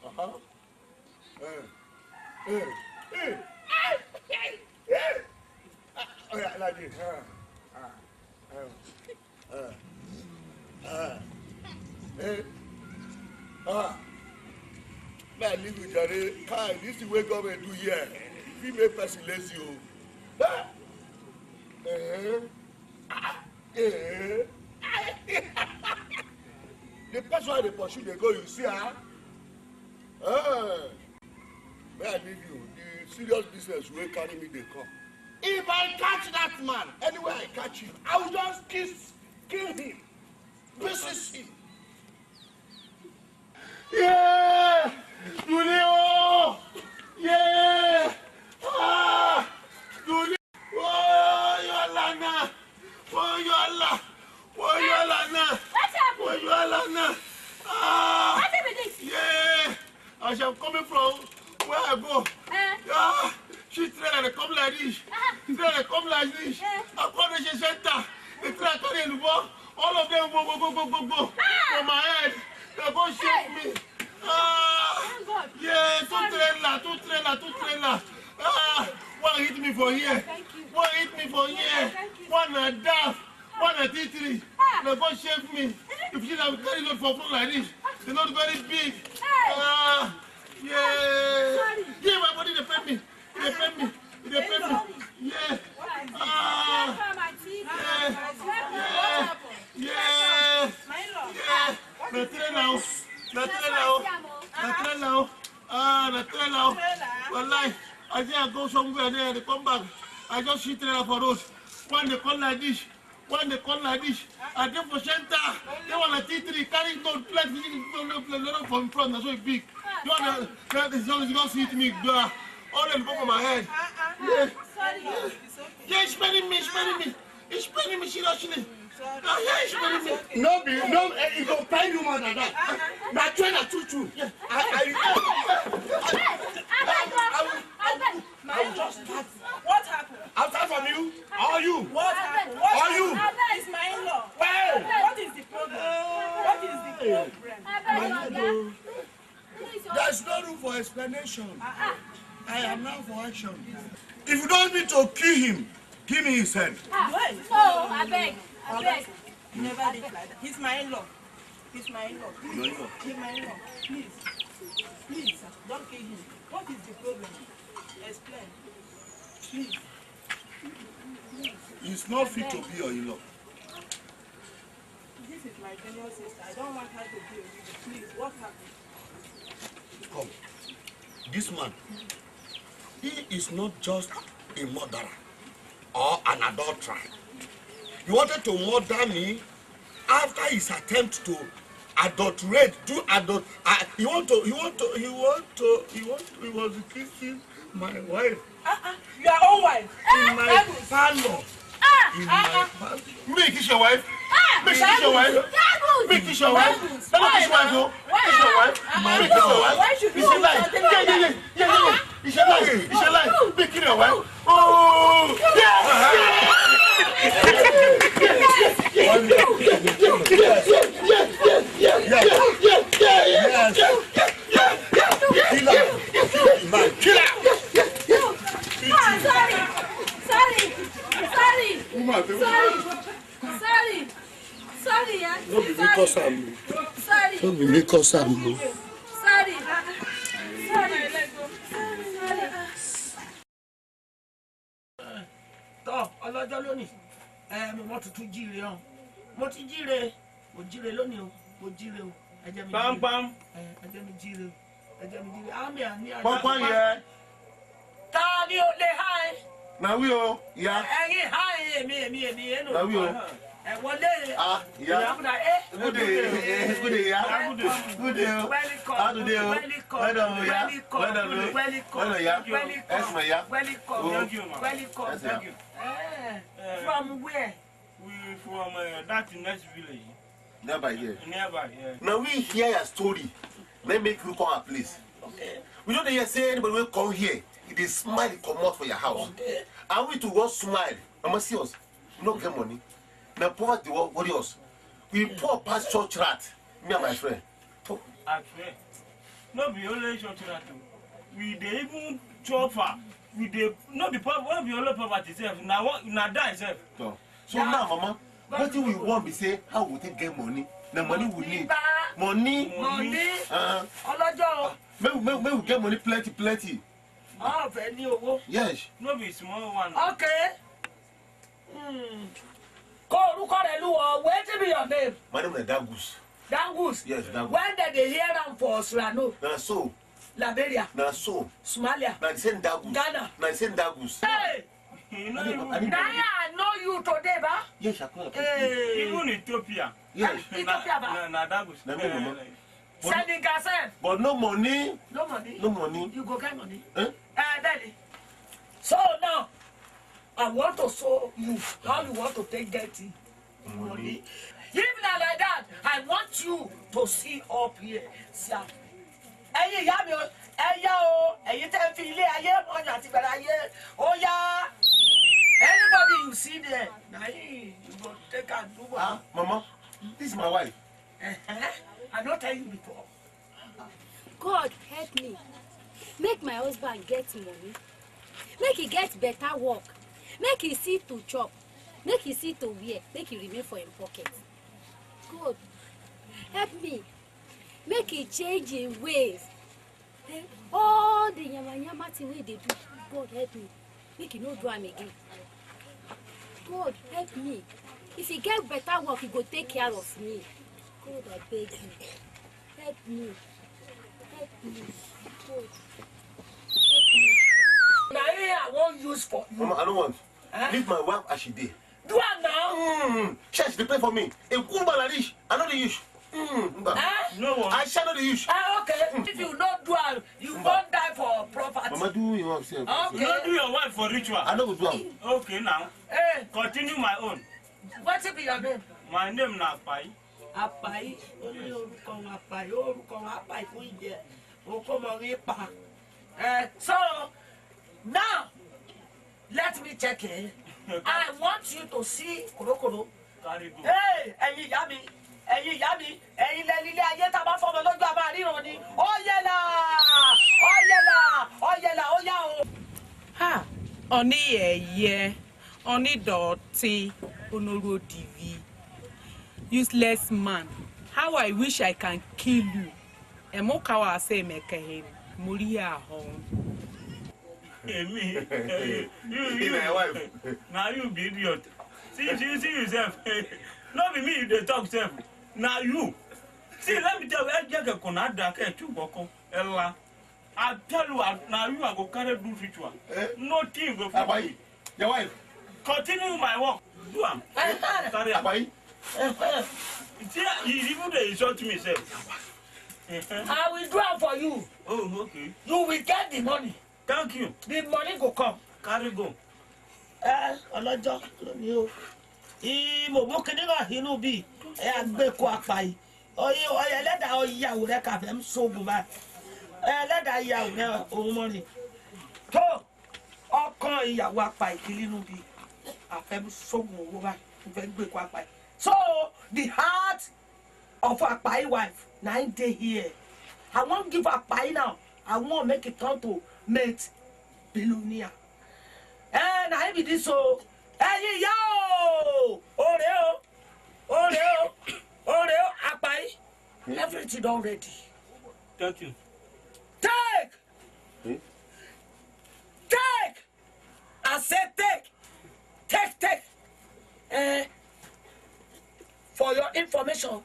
Uh-huh. Eh, eh, eh, eh, eh. Ah, oh yeah, like this. Ah, ah, ah, ah, eh, ah. May I leave you, Jerry. Kai, this thing wey government do here, fit make person lazy o. Ah, eh, ah, eh. The person wey dey pursue dey go, you see, ah. Eh, may I leave you. The serious business wey carry me dey come. If I catch that man, anywhere I catch him, I will just kiss, kill him, pieces him. Yeah! Dole o! Yeah! Ah! Dole! Oh, your Lana! Oh, your La! Oh, your Lana! What happened? Oh, your Lana! Ah! What be this? Yeah! As I'm coming from where I go, Eh? ah, she train and come like this. Train and come like this. Eh? I come to the center. The train carry the ball. All of them go, go, go, go, go, go. For my head. They go shake me. Ah! Thank God. Yeah, two trailer, two trailer, two trailer. Ah! One hit me for here. Thank you. One hit me for here. Thank you. One na daff. One na T three. Ah! They go shake me. If you have carry load for front like this, the load very big. Hey! Ah! Yeah! Sorry. Yeah, my body dey pain me. It dey pain me. It dey pain me. Yeah. Ah. Where are my teeth? Yeah. Where Yeah. Yeah. Yeah. Na trailer o. Na trailer o. Na trailer o. Ah, na trailer o. Wallahi, I say I go somewhere there, they come back. I just see trailer for road. One dey come like this. One dey come like this. I dey for center. They want a T three. Carry no plenty. No, no, no, no, from front. Na so e big. You want to, that is just, just hit me. Gba. All dem go for my head. Yeah. Sorry. Yeah, it's paining me. It's paining me. It's paining me seriously. Ah, yeah, it's paining me. No be no, eh, e go pain you more than that. Na true, na true, true. I, I, I, I, I, will- I will just start. What happened? I'll start from you. How are you? What happened? What How are you? happened? It's my in-law. Hey! What is the problem? What is the problem? Abeg, oga. There's no room for explanation. I am now for action. If you don't need to kill him, give me his hand. Ah, no, abeg, abeg. Never did like that. He's my in-law. He's my in-law. Please. He's my in-law. Please. Please, sir. Don't kill him. What is the problem? Explain. Please. He's not fit to be your in-law. This is my junior sister. I don't want her to be with you. Please, what happened? Come. This man, he is not just a murderer or an adulterer. He wanted to murder me after his attempt to adulterate, do adult. Uh, he want to, he want to, he want to, he want, he was kissing my wife Uh-uh. Your own wife. in my parlor. In my parlor. Make kiss your wife. Ah, Make kiss your wife. Make kiss your wife. Let me kiss your wife, oh. Kiss your wife. Make kiss your wife. Why should It's a lie. Yeah, yeah, yeah, yeah, yeah, yeah. It's a lie. It's a lie. Make kiss your wife. Oh, yes. Yes. Kill her. Man, kill her. Ah, sorry, sorry, sorry, Woman, sorry, sorry, sorry, yeah. No be me cause am. Sorry, No be me cause am. sorry, sorry, sorry. Tọ́, ọlọ́jọ́ lónìí, ẹ mo mọ tuntun jíire hàn. Mo ti jíire. Mo jíire lónìí o. Mo jíire o. Ẹ jẹ́ mi jíire. Pampam. Ẹ ẹ jẹ́ mi jíire o. Ẹ jẹ́ mi jíire. Àmì àní àná. Pọpọ yẹ. Ta ni o lè há ẹ? Na we o. Ya. Ẹ̀yin há ẹ, èmi, èmi, èmi, èmi. Na we o. Ẹ wọlé. Ah, ya. Ìyàbùdà ẹ. Good day. Good day, ya. Good day. Welcome. How do they o? Welcome. Well done, ya. Welcome. Well done, o. Welcome. Well done, ya. Welcome. Yes, my ya. Welcome. Oh. Thank you, ma. Welcome. Yes, ya. Eh, from where? We from uh, that next village. Nearby here. Nearby, yeah. Now we hear your story. Let make you come our place. Okay. We don't hear say anybody will come here. It is smile come out for your house. Okay. And we to go smile. Mama see us. We no get money. Now poverty will worry us. We poor pass church rat. Me and my friend. I swear. No be only church rat o. We dey even chop am. We dey no be po- no be only poverty sef. Na one na die sef. So, so now, mama, wetin we want be say how we take get money. Na money we need. Money. Money. Uh, Ọlọ́jọ́ o. Make, make, make we get money plenty, plenty. Ọ̀fẹ́ ní owó. Yes. No be small one. Okay. Hmm. Kó orúkọ rẹ̀ lù ọ́. Wetin be your name? My name na Dagus. Dangus. Yes, Dagus. When dem dey hear am for Surano, Na so. Liberia, Na so. Somalia, Na the same Dagus. Ghana. Na the same Dagus. Hey! You know, I didn't, I didn't even know. Now I know you today, ba? Yes, I could have. Hey. Even Ethiopia. Yes. Ethiopia, ba? Na, na, na that was, na me, mama. But Senegal sef. But no money. No money. No money. You go get money. Eh? Eh, daddy. So now, I want to show you how you want to take get it. Money. If na like that, I want you to see up here. See am. Ẹ̀yin ìyá mi o, ẹ yá o, ẹ̀yin tẹ́ ń fi ilé ayé mọ̀yàn àti bẹ̀rẹ̀ ayé, ó yá. Anybody you see there, na him you go take and do what? Ah, mama, this is my wife. Uh-huh. I don't tell you before. God help me. Make my husband get money. Make he get better work. Make he see to chop. Make he see to wear. Make he remain for him pocket. God help me. Make he change him ways. Eh, all the yama yama thing wey dey do, God help me. Make he no do am again. God help me. If he get better work, he go take care of me. God, I beg you. Help me. Help me. God. Help me. Na here I wan use for you. Mama, I don't want. Eh? Leave my wife as she dey. Do am now. Mm, church dey pay for me. A good man like this, I no dey use. Mm, mba. Eh? No one. I shall not dey use. Ah, okay. If you no do am, you won't die for property. Mama, do your own self. Okay. You no do your wife for ritual. I no go do am. Okay now. Eh. Continue my own. Wetin be your name? My name na Apai. Apai. Only orúkọ wọn Apai. Orúkọ wọn Apai fún ìjẹ. Oko mọ rí pa. Eh, so now, let me check it. I want you to see korokoro. Carry go. Hey, ẹ̀yin ìyá mi, ẹ̀yin ìyá mi, ẹ̀yin lẹ nílé ayé tá a bá fọmọ lójú a máa ríran ni. Ó yẹlà, ó yẹlà, ó yẹlà, ó yá o. Ha! Oniyeye, onidoti, onorodivi, useless man. How I wish I can kill you. Emokawa se mekehe, mori ahon. Hey, me. Hey, you, you, you, na your wife. Now you be idiot. See, see, see yourself. No be me you dey talk sef. Na you. See, let me tell you, ejeke kuna da ke tu boko. Ella. I tell you, I, now you are go carry do ritual. Eh? Nothing go fit. Apai, your wife. Continue my work. Do am. Carry am. Apai. See, you even dey insult me sef. I will do am for you. Oh, okay. You will get the money. Thank you. The money go come. Carry go. Eh, ọlọ́jọ́ lónìí o. Ìmọ̀ mú kinní náà inú bí ẹ á gbé kó apá yìí. Oye, oye, ẹlẹ́dàá ọ̀yàwó rẹ kà fẹ́ ń sógun báyìí. Ẹlẹ́dàá ìyàwó rẹ òun mọ́ ni. Tó ọkàn ìyàwó apá ìkílí inú bí a fẹ́ ń sógun owó báyìí. Mo fẹ́ gbé kó apá yìí. So, the heart of Apai wife, na him dey here. I wan give Apai now. I wan make it turn to mate billionaire. Eh, na him be this o. Ẹ̀yin ìyá o, ore o, ore o, ore o, Apai. Everything don ready. Thank you. Take! Hmm? Take! I say take, take, take. Eh, for your information,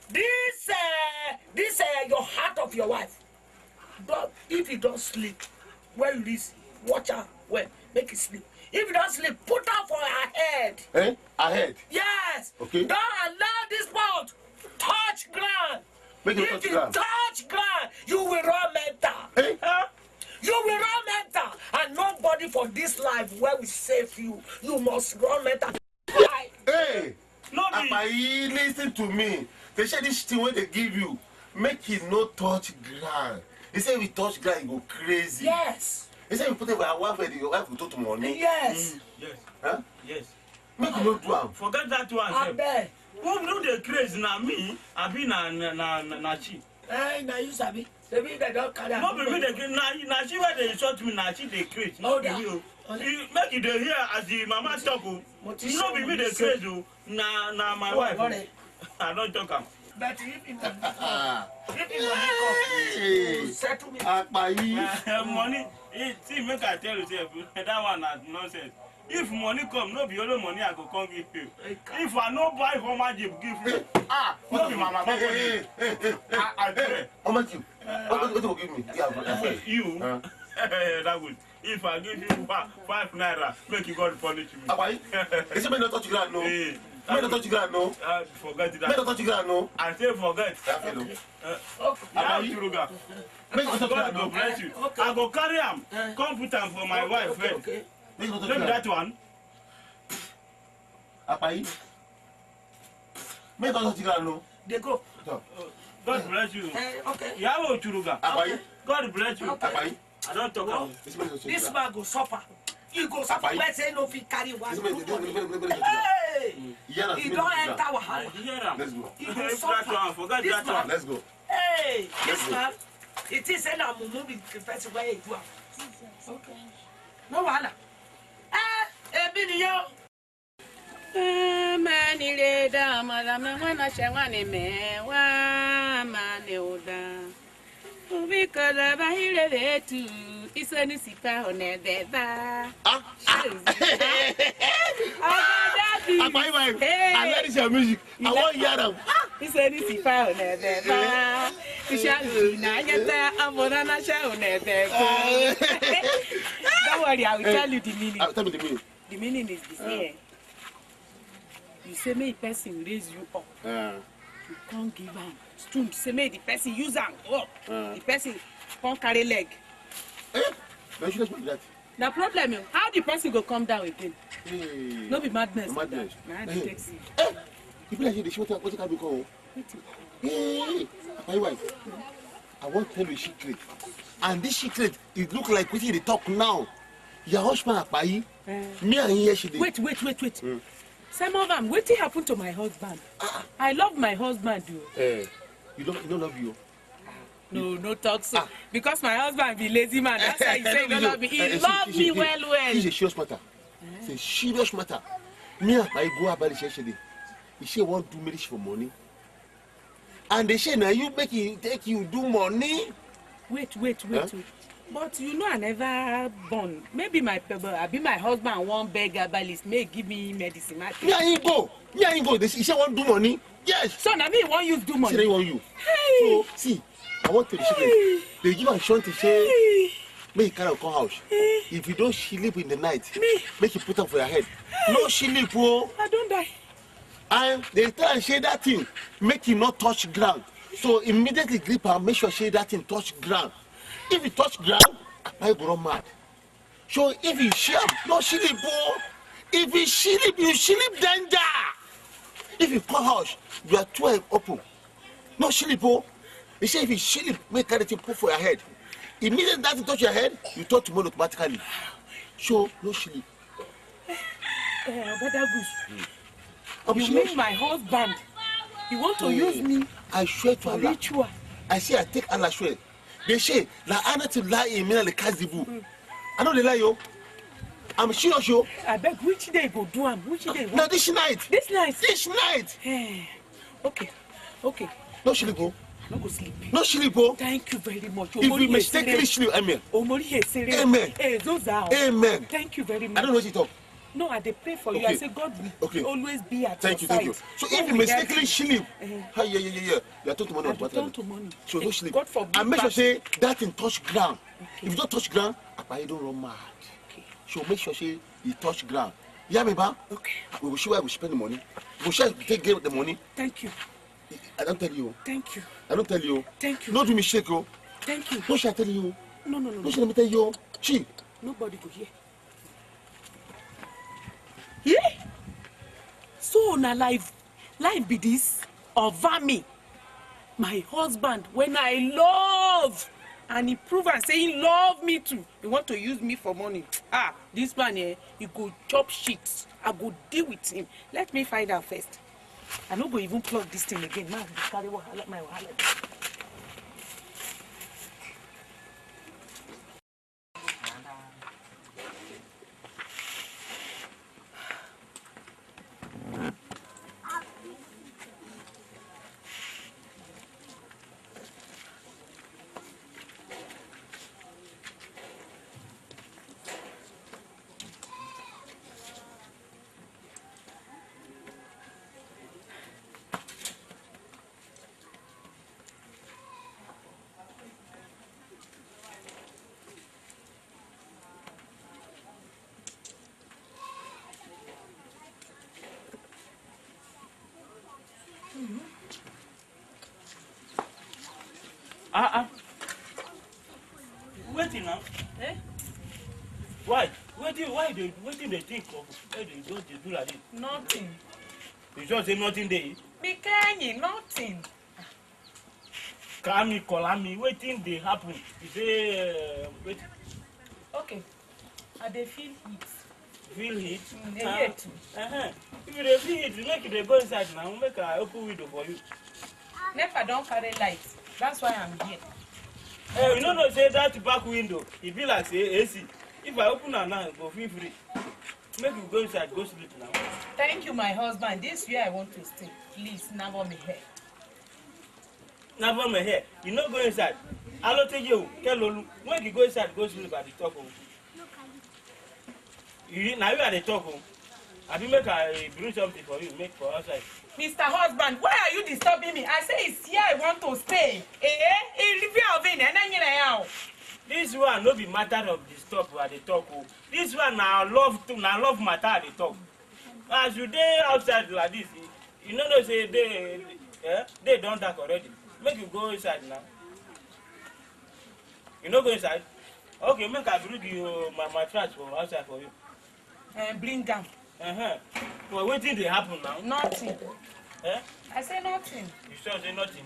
this uh, this uh, your heart of your wife, but if you don't sleep, when you this, watch out well, make it sleep. If you don't sleep, put out for her head. Eh? Her head? Yes. Okay. Don't allow this pot touch ground. Make you touch ground. If you touch ground, you will run mental. Eh? Huh? You will run mental, and nobody for this life where we save you. You must run mental. Hey, no be. Apai, listen to me. They say this thing wey they give you, make it no touch ground. They say we touch ground, you go crazy. Yes. They say we put it for our wife, your wife will touch money. Yes. Mm, yes. Huh? Yes. Make you no do am. Forget that one sef. Abeg. Who do the craze na me? Abi na na na na, na she? Eh, na you sabi. Maybe they don't carry. No be me dey craze. Na na she wey dey insult me. Na she dey craze. No be me o. You make you dey hear as the mama talk o. No be me dey craze o. Na na my wife o. I don talk am. But if you money come, if you money come, you settle me. Apai. Eh, money. Eh, see, make I tell you sef, that one na nonsense. If money come, no be only money I go come give you. If I no buy Hummer Jeep give you, ah, no be mama, mama. I, I pray. How much you? What, what, what you give me? Yeah, you. That good. If I give you fi-, five naira, make you God punish me. Apai, you say make you no touch ground, no? Eh, make you no touch ground, no? Uh, forget that. Make you no touch ground, no? I say forget. Yeah, fellow. Uh, okay. Apai. Make you no touch ground, no? God go bless you. Okay. I go carry am, come put am for my wife head. Okay, okay. Make you no touch ground. Maybe that one. Apai. Make you no touch ground, no? Dey go. Stop. God bless you. Eh, okay. Yahweh Ochuruga. Apai. God bless you. Okay. Apai. I don talk am. This man go suffer. He go suffer. Where say no fit carry one. Hey! He don enter wahala. Let's go. He go suffer. That one, forget that one. Let's go. Hey, this man, it is say na mumu be the person wey do am. Okay. No wahala. Eh, ebi ni yo. Mani le da mala me wana she wani me wa mani uda. Ubikola bahire vetu isoni sipa one beba. Ah. Apai, my, I like this your music. I wan hear am. Isoni sipa one beba. Isha na nyeta amona na sha one beba. Don't worry, I will tell you the meaning. Ah, tell me the meaning. The meaning is this here. You say make person raise you up. You come give am stool. Say make the person use am go up. The person come carry leg. Eh? Na you should explain that. Na problem o. How the person go come down again? Hey. No be madness. Madness. Na the taxi. Eh? You be like you dey show wetin, wetin can be called. Hey, my wife. I wan tell you a secret. And this secret, it look like wetin you dey talk now. Your husband Apai, me and him yesterday. Wait, wait, wait, wait. Some of them, wetin happen to my husband? I love my husband o. Eh, you don't, you don't love you. No, no talk so. Because my husband be lazy man. That's why he say he don't love me. He love me well, well. He's a serious matter. It's a serious matter. Me and Apai go about this yesterday. He say he wan do marriage for money. And they say na you make e take you do money. Wait, wait, wait, wait. But you know I never born. Maybe my pe-, abi my husband wan beg herbalist make give me medicine. Me and him go. Me and him go. They say, he say wan do money. Yes. So na me wan use do money. Say he wan you. Hey. So see, I wan tell you something. They give am something say make you carry am come house. If you don sleep in the night, make you put am for your head. No sleep o. I don die. And they tell am say that thing make e no touch ground. So immediately grip am, make sure say that thing touch ground. If e touch ground, Apai go run mad. So if you see am, no sleep o. If you sleep, you sleep danger. If you come house, your two eye open. No sleep o. He say if you sleep, make carry thing put for your head. Immediately that thing touch your head, you turn to mono automatically. So no sleep. Eh, Oga Dagus, you mean my husband? You want to use me for ritual? I swear to Allah. I say I take Allah swear. They say, "La anatu la imina le kazibu." I no dey lie o. I'm serious o. Abeg, which day go do am? Which day? Na this night. This night? This night. Eh, okay, okay. No sleep o. I no go sleep. No sleep o. Thank you very much. If you mistakenly sleep, amen. Omori Esere. Amen. Eh, Zoza. Amen. Thank you very much. I don't know what you talk. No, I dey pray for you. I say God will always be at your side. Thank you, thank you. So if you mistakenly sleep, hey, yeah, yeah, yeah, yeah. You are turn to money. I go turn to money. So no sleep. God forbid. And make sure say that thing touch ground. Okay. If you don't touch ground, Apai don run mad. Okay. So make sure say you touch ground. You hear me, ba? Okay. We go see where we spend the money. We go see where we take get the money. Thank you. I don tell you. Thank you. I don tell you. Thank you. No do mistake o. Thank you. No shall tell you. No, no, no, no. No shall let me tell you. Chi. Nobody go hear. Yeah? So na life, life be this? Over me. My husband, when I love, and he prove and say he love me too, he want to use me for money. Ah, this man, eh, he go chop shit. I go deal with him. Let me find out first. I no go even plug this thing again. Man, carry wahala, my wahala. Ah ah. Wetin now? Eh? Why? Wetin, why dey, wetin dey think of, why dey just dey do like this? Nothing. You sure say nothing dey? Mikenyi, nothing. Kami, Kolami, wetin dey happen? You say, uh, wait. Okay. I dey feel heat. Feel heat? Mm, dey here too. Uh-huh. If you dey feel heat, make you dey go inside now. Make I open window for you. NEPA don carry light. That's why I'm here. Eh, you no know say that back window, e be like say A C. If I open am now, e go feel free. Make you go inside, go sleep now. Thank you, my husband. This where I want to stay. Please, never me here. Never me here. You no go inside. Alo tell you, tell Lolu. Make you go inside, go sleep at the top. Oh. You, now you are the talk. Oh. I be make I bring something for you, make for outside. Mister Husband, why are you disturbing me? I say it's here I want to stay. Eh? Eh? This one no be matter of disturb at the talk. Oh. This one na love to, na love matter at the talk. As you dey outside like this, you, you no know say day, eh, day don dark already. Make you go inside now. You no go inside? Okay, make I bring you my, mattress for outside for you. Eh, bring am. Uh-huh. But wetin dey happen now? Nothing. Eh? I say nothing. You sure say nothing?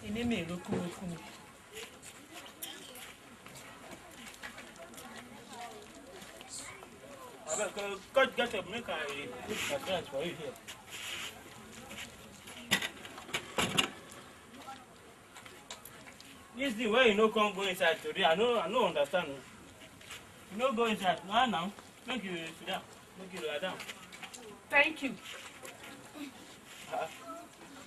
Ene me roku roku. Abeg, uh, cut, get up, make I put my dress for you here. This thing wey you no come go inside today, I no, I no understand. You no go inside. Now, now, make you sit down. Make you lie down. Thank you. Ah.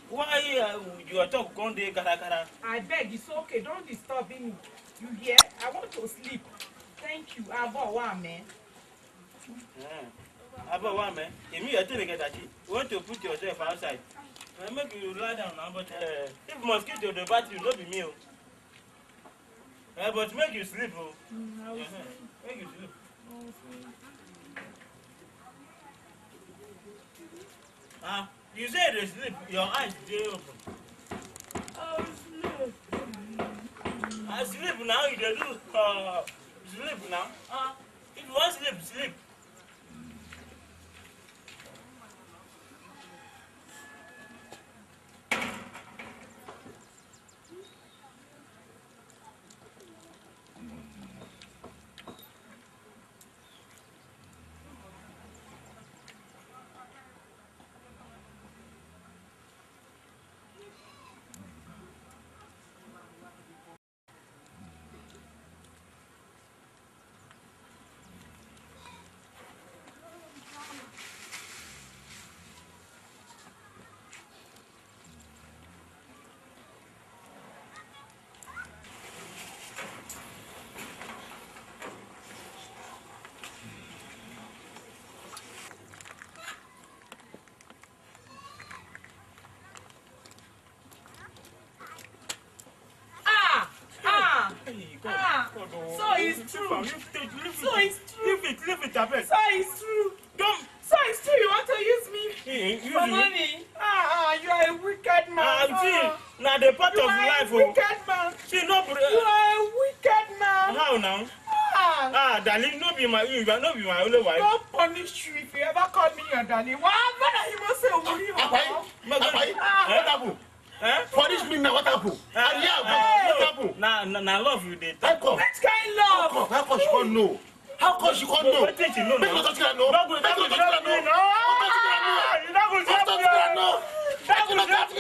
Why, uh, your talk come dey gara gara? I beg, it's okay. Don't disturb me. You hear? I want to sleep. Thank you. Avo wa me. Eh. Avo wa me. Emi, you tell get that. You want to put yourself outside. Eh, make you lie down now, but, uh, if mosquito dey bite you, no be me o. Eh, but make you sleep o. Mm, I will sleep. Make you sleep. I will sleep. Ah, you say you dey sleep, your eyes dey open. I will sleep. I sleep now, you dey do, uh, sleep now. Ah, if you wan sleep, sleep. Ah! Ah! Hey, God, ah! God, oh. So it's true. Leave it, leave it. So it's true. Leave it, leave it, abeg. So it's true. Don't. So it's true you want to use me for money? Ah, ah, you are a wicked man. Ah, see, na the part of life, oh. You are a wicked man. See, no, bro. You are a wicked man. How now? Ah. Ah, darling, no be my, you are, no be my only wife. God punish you if you ever call me your darling. Why? Why are you not say, Apai, Apai, what happen? Eh? Punish me now, what happen? Eh, and yeah, eh, what happen? Na, na, na love you dey talk. How come? Which kind love? How come? How come she come know? How come she come know? Wetin she know now? Make you touch her, no. No go touch her, no. No go touch her, no. Make you touch her, no. Make you touch her,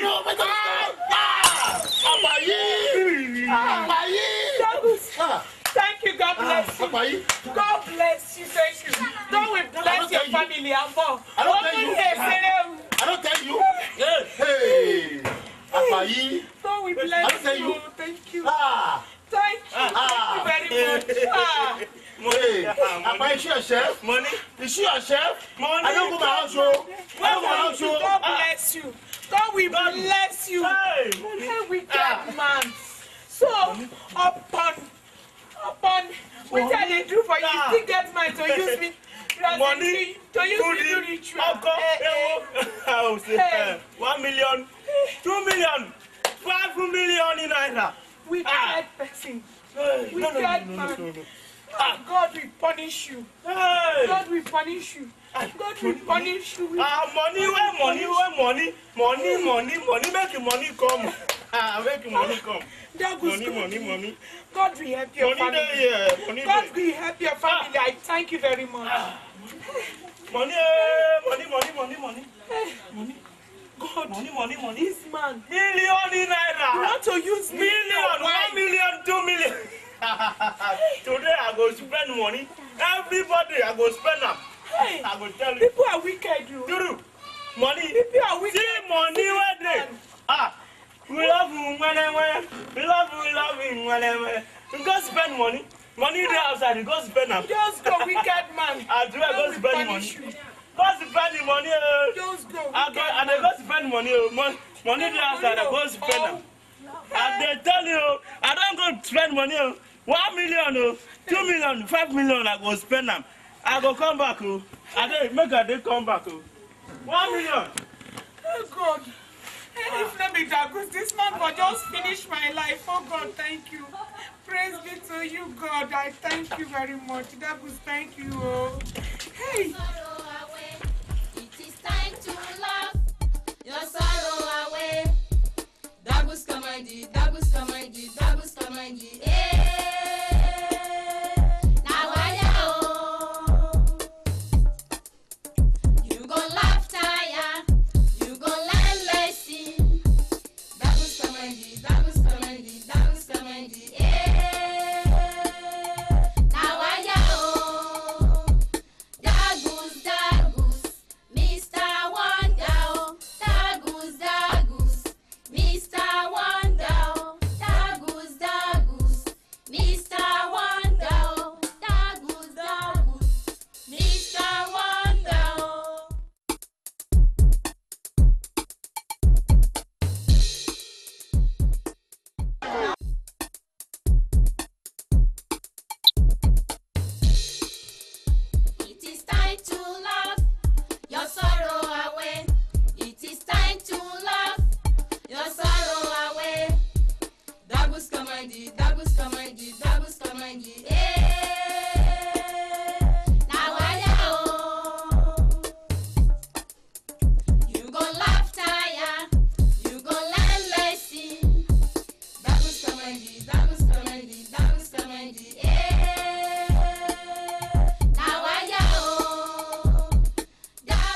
no. Make you touch her, no. Ah! Apayi! Apayi! Ah! Thank you. God bless you. Apayi! God bless you. Thank you. God will bless your family and more. I don't tell you. I don't tell you. Hey, Apayi. God will bless you. Thank you. Ah. Thank you. Ah. Thank you very much. Ah. Hey, Apayi, is she your chef? Money. Is she your chef? Money. I don't go my house, oh. I don't go my house, oh. God bless you. God will bless you. Hey, money. Hey, wicked man. So, upon, upon, wetin I dey do for you, you still get mind to use me. You are money to use me do ritual. Eh, eh. Hey. One million, two million, five million naira. Wicked person. Hey, no, no, no, no, no, no, no. Ah, God will punish you. Hey. God will punish you. God will punish you. Ah, money, where money, where money? Money, money, money, make the money come. Ah, make the money come. Money, money, money. God will help your family. Money dey here, money dey. God will help your family. I thank you very much. Money, eh, money, money, money, money. Money. God. Money, money, money. This man. Million naira. You want to use me? Million, one million, two million. Today I go spend money. Everybody I go spend am. Hey, I go tell you. People are wicked, you. Duru, money. People are wicked. See money wey dey. Ah, we love you, money, money. We love you, we love you, money, money. You go spend money. Money dey outside, you go spend am. Just go, wicked man. I do, I go spend money. Go spend the money, eh. Just go, I go, I dey go spend money, oh. Money dey outside, I go spend am. I dey tell you, I don go spend money, oh. One million, oh. Two million, five million, I go spend am. I go come back, oh. I dey make I dey come back, oh. One million. Oh God. Hey, if no be Dagus, this man go just finish my life. Oh God, thank you. Praise be to you, God. I thank you very much. Dagus, thank you. Oh. Hey.